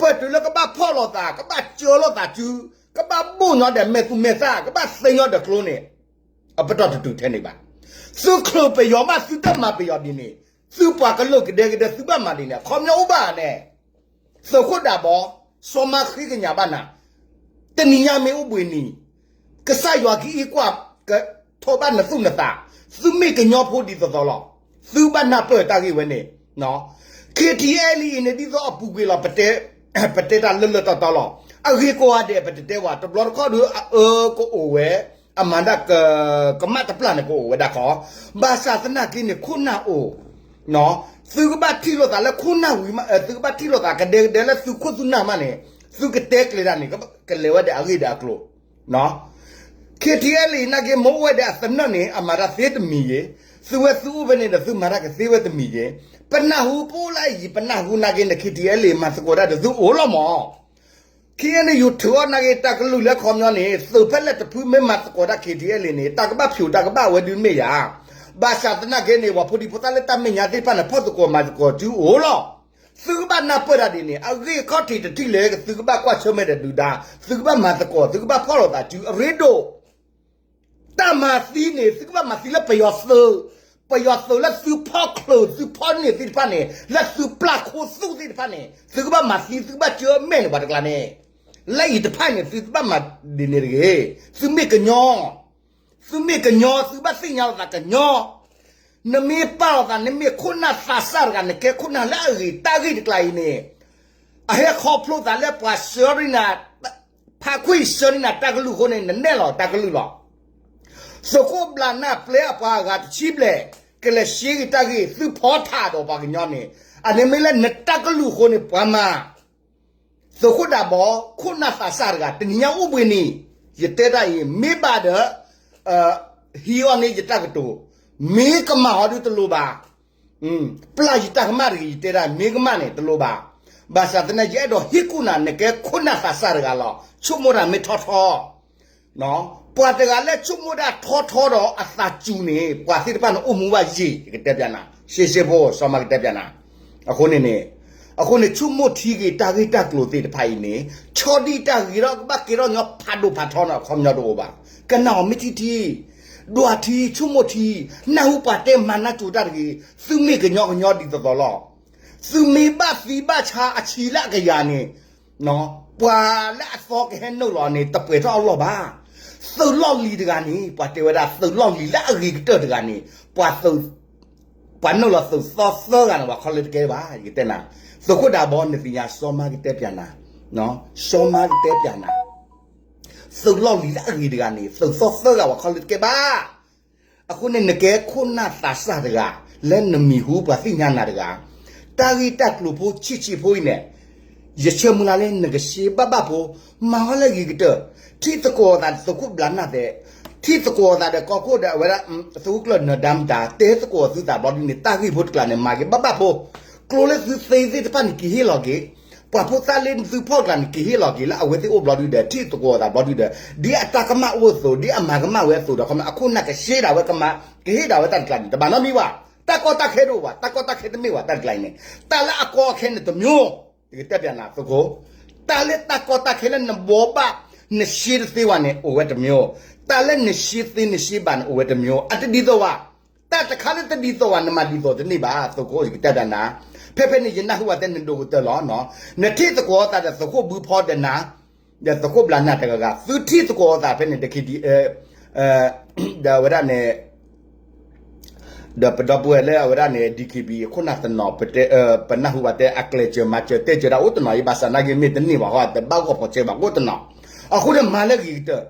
ပတုၤလၢကဘၣ်ဖီၣ်လိာ်သး ကဘၣ်စၢလိာ်သးစု ကဘၣ်ဘိၣ်ညီဒီးမဲာ်သူမဲာ်သၣ် ကဘၣ်သ့ညီဒီးကျိန့ၣ် အပတီၢ်တတုၤထဲန့ၣ်ဘၣ်. သုချုးပယီၤမး သုတမၤပယီၤဒ်န့ၣ် သုပှၤကလုာ်ကဒဲကဒဲ သုဘၣ်မၤဒ်န့ၣ် အခီပညီအိၣ်ဘၣ်န့ၣ် သုးခိၣ်ဒးဘီ စီၤမၤဃ့ကညးဘၣ်နၤ တနံၤညါမ့ၢ်အိၣ်ဘှံးနံၤ ကစၢ်ယွၤကအံးကွၢ် ကထိးဘၣ်နသူၣ်နသး သုမ့ၢ်ကညီဖိဒ်သိးသိးလီၤ. သုဘၣ်နၢ်ပၢၢ်တၢ်ဂ့ၢ်ဝဲန့ၣ် ခ့ထံအဲလ်အံၤန့ၣ် ဒ်သိးအပူၤကွံာ်လီၤ ပတဲတၢ်လၢလၢတီတီလီၤ. အဂ့ၤကိးဂၤဒဲး ပတတဲဝဲ တဘျီတခီၣ်ဒီးအအၢကအိၣ်ဝဲ အမၤဒၣ် ကမၣ်တပျၢ်န့ၣ် ကအိၣ်ဝဲဒၣ်ခီ ဘၣ်ဆၣ်သနာ်က့န့ၣ် ခိၣ်နၢ်အိၣ် သုကဘၣ်ထံၣ်လိာ်သးလၢခိၣ်နၢ်ဝံၤမး သုကဘၣ်ထံၣ်လိာ်သးကဒဲကဒဲလၢသုခိၣ်သုနၢ်မးန့ၣ် သုကတဲကျဲၤတၢ်န့ၣ် ကလဲၤဝဲဒၣ်အဂ့ၢ်ဒီးအကျိၤ ခ့ထံအဲလ်အံၤ နာ်က့ မ့ၢ်အိၣ်ဝဲဒၣ်အသနၢၣ်န့ၣ် အမၤတၢ်သ့တမံၤယ့ၤ, သုဝဲသုအိၣ်ဖဲန့ၣ်ဒီး သုမၤတၢ်ကသ့ဝဲတမံၤယ့ၤ, ပနၢ်ဟူပအိၣ်လၢအယံၤ ပနၢ်ဟူနာ်က့န့ၣ် ခ့ထံအဲလ်အံၤ မၤသကိးတၢ်ဒီးသုအိၣ်လီၤမး ခ့အဲလ်ယူၤထုးအီၤနာ်က့ တၢ်ကလုၢ်လၢခီပညီန့ၣ် သုးဖဲလဲၣ်တဖုမ့ၢ်မၤသကိးတၢ် ခ့ထံအဲလ်အံၤန့ၣ် တၢ်ကဘၣ်ဖျိးတၢ်ကဘၣ်ဝဲဒုးမ့ၢ်ယၤ, ဘၣ်ဆၣ်သနာ်က့န့ၣ် ပှၤဖိဒံဖိသၣ်လၢတၢ်မဲာ်ညါသ့ၣ်တဖၣ်န့ၣ် ဖီၣ်သကိးမၤသကိးစုအိၣ်လီၤ. သုကဘၣ်နၢ်ပၢၢ်တၢ်ဒ်န့ၣ် အဂ့ၢ်ခီၣ်ထံးတထံၣ်လၢ သုကဘၣ်ကွၢ်ဆၢၣ်မဲာ်ဒီးဒုၣ်ဒါ, သုကဘၣ်မၤသကိး သုကဘၣ်ဖီၣ်လိာ်သးစုအရ့ဒိၣ် တၢ်မၤသံန့ၣ် သုကဘၣ်မၤသံလၢပယီၤသုး, ပယီၤသုးလၢသုဖီၣ်ချုး သုဖီၣ်န့ၢ်သ့ၣ်တဖၣ်န့ၣ် လၢသုပျၢ်ခိၣ်သူၣ်သ့ၣ်တဖၣ်န့ၣ် သုကဘၣ်မၤသံ သုကဘၣ်ကၢမဲာ်န့ၣ် ပှၤတကျါန့ၣ်, လၢအံၤတဖၣ်န့ၣ် သုတဘၣ်မၤဒ်န့ၣ်တဂ့ၤ, သုမ့ၢ်ကညီ သုမ့ၢ်ကညီ သုဘၣ်သ့ၣ်ညါလိာ်သးကညီ, နမ့ၢ်ပာ်လီၤသး နမ့ၢ်ခိၣ်နၢ်သးစၢ်တဂၤ နကဲခိၣ်နၢ်လၢအဂ့ၤ တၢ်ဂ့ၢ်တကျါအံၤန့ၣ် အဟဲခီဖျိသးလၢပှၤဆှၢန့ၢ်နၤ, ဖးခွံဆှၢန့ၢ်နၤတၢ်ကလုၢ်အဃိန့ၣ် နနဲၣ်လီၤတၢ်ကလုၢ်လီၤ. သုးခိၣ်ဘျးနၢ်ပျဲအပှၤအဂၤတဆံဘျဲၣ် ကလဲၤရှဲဂ့ၤတၢ်ဂ့ၢ် သုဖီထးဒီးပှၤကညီန့ၣ်, အန့ၣ်မ့ၢ်လၢနတၢ်ကလုၢ်အဃိန့ၣ် ပှၤမၤ သုးခိၣ်ဒးဘီ ခိၣ်နၢ်သးစၢ်တဂၤ တနံၤညါအိၣ်ဘှံးနံၤ ယတဲတၢ်အံၤ မ့ၢ်ဘၣ်ဒီး ဟံးအီၤန့ၢ်ယတၢ်ကတိၤ, မ့ၢ်ကမၣ်ဟီဒုတလိၤဘၣ်, ပျၢ်ယတၢ်ကမၣ်တဂ့ၤ ယတဲဒၣ် မ့ၢ်ကမၣ်န့ၣ် တလိၤဘၣ်. ဘၣ်ဆၣ်သနာ်က့ ယအဲၣ်ဒိးဟ့ၣ်ကူၣ်နၤ နကဲခိၣ်နၢ်သးစၢ်တဂၤလီၤ. ဆိကမိၣ်တၢ်မ့ၢ်ထီထီ ပှၤတဂၤလၢဆိကမိၣ်တၢ်ထီထီဒီးအသးစူၤန့ၣ် ပှၤသ့ၣ်တဖၣ်န့ၣ်အိၣ်မူဘၣ်ယံာ် ယကတဲပျးနၤ, ရှဲရှဲဖိ စီၤမၤကတဲပျးနၤ. အဃိန့ၣ်န့ၣ်, အဃိန့ၣ် ဆိကမိၣ်ထံဂ့ၤ တၢ်ဂ့ၢ်တၢ်ကျိၤသ့ၣ်တဖၣ်အံၤန့ၣ် ဆီဒံၣ်တၢ်ဂ့ၤဒီးကဘၣ်ကဲထီၣ်ညီဖးဒိၣ်ဖးထီန့ၣ် အခီပညီတအိၣ်ဘၣ်. ကနၣ်အီၤမ့ၢ်ထံထံ, ဒွးထံ ဆိကမိၣ်ထံ, နၢ်ဟူပှၤတဲမၤနၢ်ကၠိတၢ်တဂ့ၤ, သုမ့ၢ်ကညီကညီဒ်သိးသိးလီၤ. သုမ့ၢ်ဘၣ်သံဘၣ်ဆါအဆံးလၢအကယၤန့ၣ် ပှၤလၢအသီကဟဲနုာ်လီၤန့ၣ် တပှဲၤထီၣ်အလီၢ်ဘၣ်. သုးလီၢ်လံၤတဂၤန့ၣ် ပှၤတဲဝဲဒၣ် သုးလီၢ်လံၤလၢအဂ့ၤကတၢၢ်တဂၤန့ၣ် ပှၤသုး, ပှၤနုာ်လီၤသုးသီသၢဂၤန့ၣ် ပှၤခီလၢတကဲဘၣ် ယကတဲနၤ. သုးခိၣ်ဒးဘီ နသ့ၣ်ညါ စီၤမၤကတဲပျးနၤ, စီၤမၤကတဲပျးနၤ သုးလီၢ်လံၤလၢအဂ့ၤတဂၤန့ၣ် သုးသီသၢဂၤ ပှၤခီလၢတကဲဘၣ်. အဃိန့ၣ် နကဲခိၣ်နၢ်သးစၢ်တဂၤ လၢနမံၤဟူပှၤသ့ၣ်ညါနၤတဂၤ, တၢ်ဂ့ၢ်တၢ်ကျိၤဖိဆံးဆံးဖိအံၤန့ၣ် ယဆၢမုၢ်လၢ်လၢ နကရှဲဘၣ်ဘၣ်ဖိ, မၤအီၤလၢအဂ့ၤကတၢၢ်, ထံၣ်သကိးအသးဒီးသုးခိၣ်ဘျးနၢ်သဲး, ထံၣ်သကိးအသးဒီးကီၢ်ခိၣ်ဒီးအဝဲဒၣ် သုးခိၣ်ကျၢၢ်နၢၤဒါမတၤ တဲသကိးသုသးဘျီဒုန့ၣ် တၢ်ဂ့ၢ်ဖိတကျါန့ၣ် မၤက့ၤဘၣ်ဘၣ်ဖိ, ကျိၤလၢသုသ့သ့ၣ်တဖၣ်န့ၣ် က့ၤဟ့ၣ်လီၤက့ၤ ပှၤဖိသၣ်လၢသုဖီၣ်ကျါန့ၣ် က့ၤဟ့ၣ်လီၤက့ၤ လၢအဝဲသ့ၣ်အိၣ်ဘျီဒုဒီး ထံၣ်သကိးအသးဘျီဒုဒီး ဒ်အတၢ်ကမၣ်အိၣ်အသိး ဒ်အမၤကမၣ်ဝဲအသိးဒီး ခီမ့ၢ်အခိၣ်နၢ်ကရှဲဒၣ်ဝဲကမၤ ကဟ့ၣ်ဒၣ်ဝဲတၢ်တကျါန့ၣ် တဘၣ်နီတမံၤဘၣ်. တၢ်ကီတၢ်ခဲတအိၣ်ဘၣ်, တၢ်ကီတၢ်ခဲတမ့ၢ်ဘၣ် တၢ်တကျါအံၤန့ၣ် တၢ်လၢအကီအခဲန့ၣ်တမျိုး, ယကတဲပျးနၤသုးခိၣ်, တၢ်လၢတၢ်ကီတၢ်ခဲလၢနဘှီဘၣ် နရှဲတသ့ဝဲန့ၣ် အိၣ်ဝဲတမျိုး, တၢ်လၢနရှဲသ့နရှဲဘၣ်န့ၣ် အိၣ်ဝဲတမျိုး, အတဒ်သိးဘၣ်. တၢ်တခါလၢတဒ်သိးဘၣ် နမၤဒ်သိးတန့ၢ်ဘၣ် သုးခိၣ် ယကတဲပျးနၤ. ဖဲဖဲန့ၣ် ယနၢ်ဟူဝဲတဲနဒိၣ်ကတၢၢ်လီၤ. နထံၣ်သကိးသးဒီးသုးခိၣ်ဘုဖီဒီးနၤ, ဒီးသုးခိၣ်ဘျးနၢ်တဂၤဂၤ သုထံၣ်သကိးသးဖဲန့ၣ် တခ့ဒံ ဒီးအဝဲဒၣ်န့ၣ် ဒီးပဒီပုၢ်ဝဲၢ်လၢအဝဲဒၣ်န့ၣ် DKBA ခိၣ်နၢ်တနီၤ ပတဲ ပနၢ်ဟူဘၣ်တဲ အကျဲးစၢးမၤစၢၤတဲစၢၤဒၣ်အိၣ်တနီၤအံၤ ဘၣ်ဆၣ်နာ်က့မ့ၢ်တန့ၢ်ဘၣ်ဃီ တဘၣ်ဂီၢ်ဖီးစဲဘၣ်အိၣ်တနီၤ. အဃိန့ၣ် မၤလၢအဂ့ၤကတၢၢ်,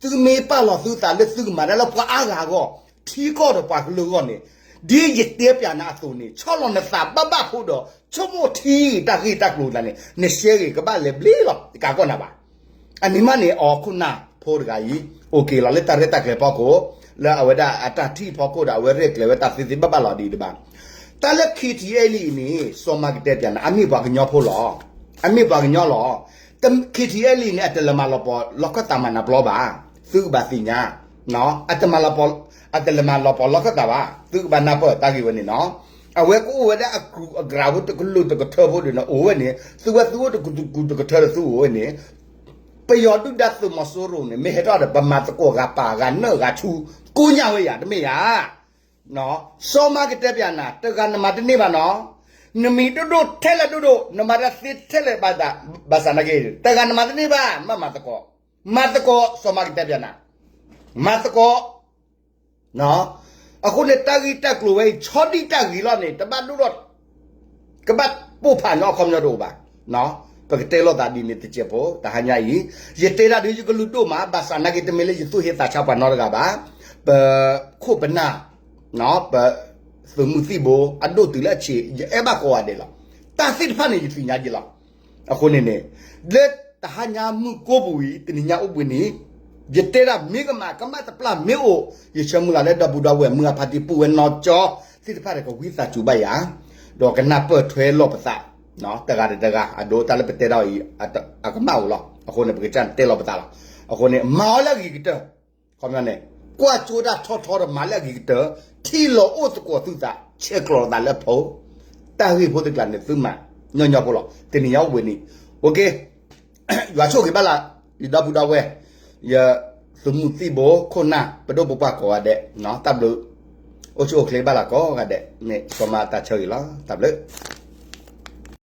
သုမ့ၢ်ပာ်လီၤသုသးလၢသုကမၤတၢ်လၢပှၤအါဂၤအဂီၢ် ထံကီၢ်ဒီးပှၤကလုာ်အဂီၢ်န့ၣ်, ဒ်ယတဲပျးနၤအသိးန့ၣ် ဆီၣ်လီၤနသးဘၣ်ဘၣ်ဖိဒီး ဆိကမိၣ်ထံတၢ်ဂ့ၢ်တၢ်ကျိၤသးန့ၣ် နရှဲဂ့ၤကဘၣ်လဲၤဘျ့လီၤ တကးကီၢ်နၤဘၣ်. အန့ၣ်မးန့ၣ် အခိၣ်နၢ်ဖိတဂၤအံၤ အိၣ်က့ၤလီၤလၢ တၢ်ရဲၣ်တၢ်ကျဲၤဖီခိၣ်, လၢအဝဲဒၣ်အတၢ်ထံၣ်ဖီခိၣ်ဒီး အဝဲရဲၣ်ကျဲၤဝဲတၢ်သ့သ့ဘၣ်ဘၣ်လီၤဒံးတဘၣ်. တၢ်လၢ KTLA အံၤန့ၣ် စီၤမၤကတဲပျးနၤ အမ့ၢ်ပှၤကညီဖိလီၤ. အမ့ၢ်ပှၤကညီလီၤ. KTLA အံၤန့ၣ် အတလဲၤမၤလီၤပီၤလီၢ်ခၢၣ်သးမၤနၤပျီဘၣ်. သုကဘၣ်သ့ၣ်ညါ အတမၤလီၤပီၤ, အတလဲၤမၤလီၤပီၤလီၢ်ခၢၣ်သးဘၣ်. သုကဘၣ်နၢ်ပၢၢ်တၢ်ဂ့ၢ်ဝဲန့ၣ်နီၤ. အဝဲကအိၣ်ဝဲဒၣ်အကရူၢ်အကရၢ်ဖိတကလုာ်တကထၢဖိဒ်န့ၣ် အိၣ်ဝဲန့ၣ် သုဝဲသုအိၣ်တကထူၣ်တကထၢဒီးသုအိၣ်ဝဲန့ၣ် ပယီၤဒုၣ်ဒါသုးမီၤစိရိၤန့ၣ် မ့ၢ်ဟဲထီၣ်ဒီး ပမၤသကိးဂၤပာ်ဂၤနၢၣ်ဂၤဆူ ကိညၢ်ဝဲယၤ တမ့ၢ်ယၤ စီၤမၤကတဲပျးနၤ တဂၤနမၤတန့ၢ်ဘၣ်နီၤ. နမံၤဒိၣ်ဒိၣ်ထဲလဲၣ်ဒိၣ်ဒိၣ် နမၤတၢ်သ့ထဲလဲၣ်ဘၣ်သး ဘၣ်ဆၣ်နာ်က့ တဂၤနမၤတန့ၢ်ဘၣ် နဘၣ်မၤသကိး. မၤသကိး စီၤမၤကတဲပျးနၤ မၤသကိး. အဃိန့ၣ် တၢ်ဂ့ၢ်တၢ်ကျိၤဝဲအံၤ ဆီဒံၣ်တၢ်ဂ့ၤလီၤန့ၣ် တဘၣ်ဒိၣ်ထီၣ် ကဘၣ်ပိၢ်ဖးညီအခီပညီတအိၣ်ဘၣ်. ပကတဲလိာ်သးဒ်န့ၣ်တစဲးဖိ တဟါညါအံၤ ယတဲဒၣ်ဒ်ယကလုၢ်ဒိၣ်မး ဘၣ်ဆၣ်နာ်က့ တမ့ၢ်လၢယသိၣ်ဟ့သးဆါပှၤနီတဂၤဘၣ်. ပခိၣ်ပနၢ် ပသုးမုၢ်သံၣ်ဘိ အဒိၣ်တုၤလၢအဆံး ယအဲၣ်ဘၣ်ကိးဂၤဒဲးလီၤ. တၢ်သ့ၣ်တဖၣ်န့ၣ် ယသ့ၣ်ညါက့ၤလီၤ. အဃိန့ၣ်န့ၣ် လၢတဟါညါမုၢ်ကိၢ်ပူၤအံၤ တနံၤညါအိၣ်ဘှံးနံၤ ယတဲဒၣ်မ့ၢ်ကမၣ် ကမၣ်တပျၢ်မ့ၢ်အိၣ် ယဆၢမုၢ်လၢ်လၢဒီပုၢ်ဒီဝဲၢ်မုၢ်အဖါတံၢ်ပုၢ်ဝဲၢ်နီၢ်ကၠီသ့ၣ်တဖၣ်ဒီး ကဝံသးစူၤဘၣ်ယၤ ဒီးကနၢ်ပၢၢ်ထွဲလိာ်ပသး တဂၤဒီးတဂၤ အဒိတၢ်လၢပတဲဒၣ်အံၤ အကမၣ်အိၣ်လီၤ. အဃိန့ၣ် ပကစၢ်တဲလိာ်ပသးလီၤ. အဃိန့ၣ် မၤအီၤလၢအဂ့ၤကတၢၢ် ခီပညီန့ၣ် ကွၢ်ကၠိတၢ်ထီထီဒီးမၤလၢအဂ့ၤကတၢၢ် ထံၣ်လိာ်အိၣ်သကိးသုသး ဆဲးကျိးလိာ်သးလၢဖိ တၢ်ဂ့ၢ်ဖိတကျါန့ၣ် သုမၤညီညီဖိလီၤ. တနံၤညါအိၣ်ဘှံးနံၤ ယွၤဆိၣ်ဂ့ၤဘၣ်လၢ ယဒီပုၢ်ဒီဝဲၢ် ယသုးမုၢ်သံၣ်ဘိခိၣ်နၢ် ပဒိၣ်ပပှၢ်ကိးဂၤဒဲး တၢ်ဘျုး အိၣ်ဆူၣ်အိၣ်ချ့ဘၣ်လၢကိးဂၤဒဲး မ့ၢ်စီၤမၤတၢ်ဆၢဂ့ၤလီၤ. တၢ်ဘျုး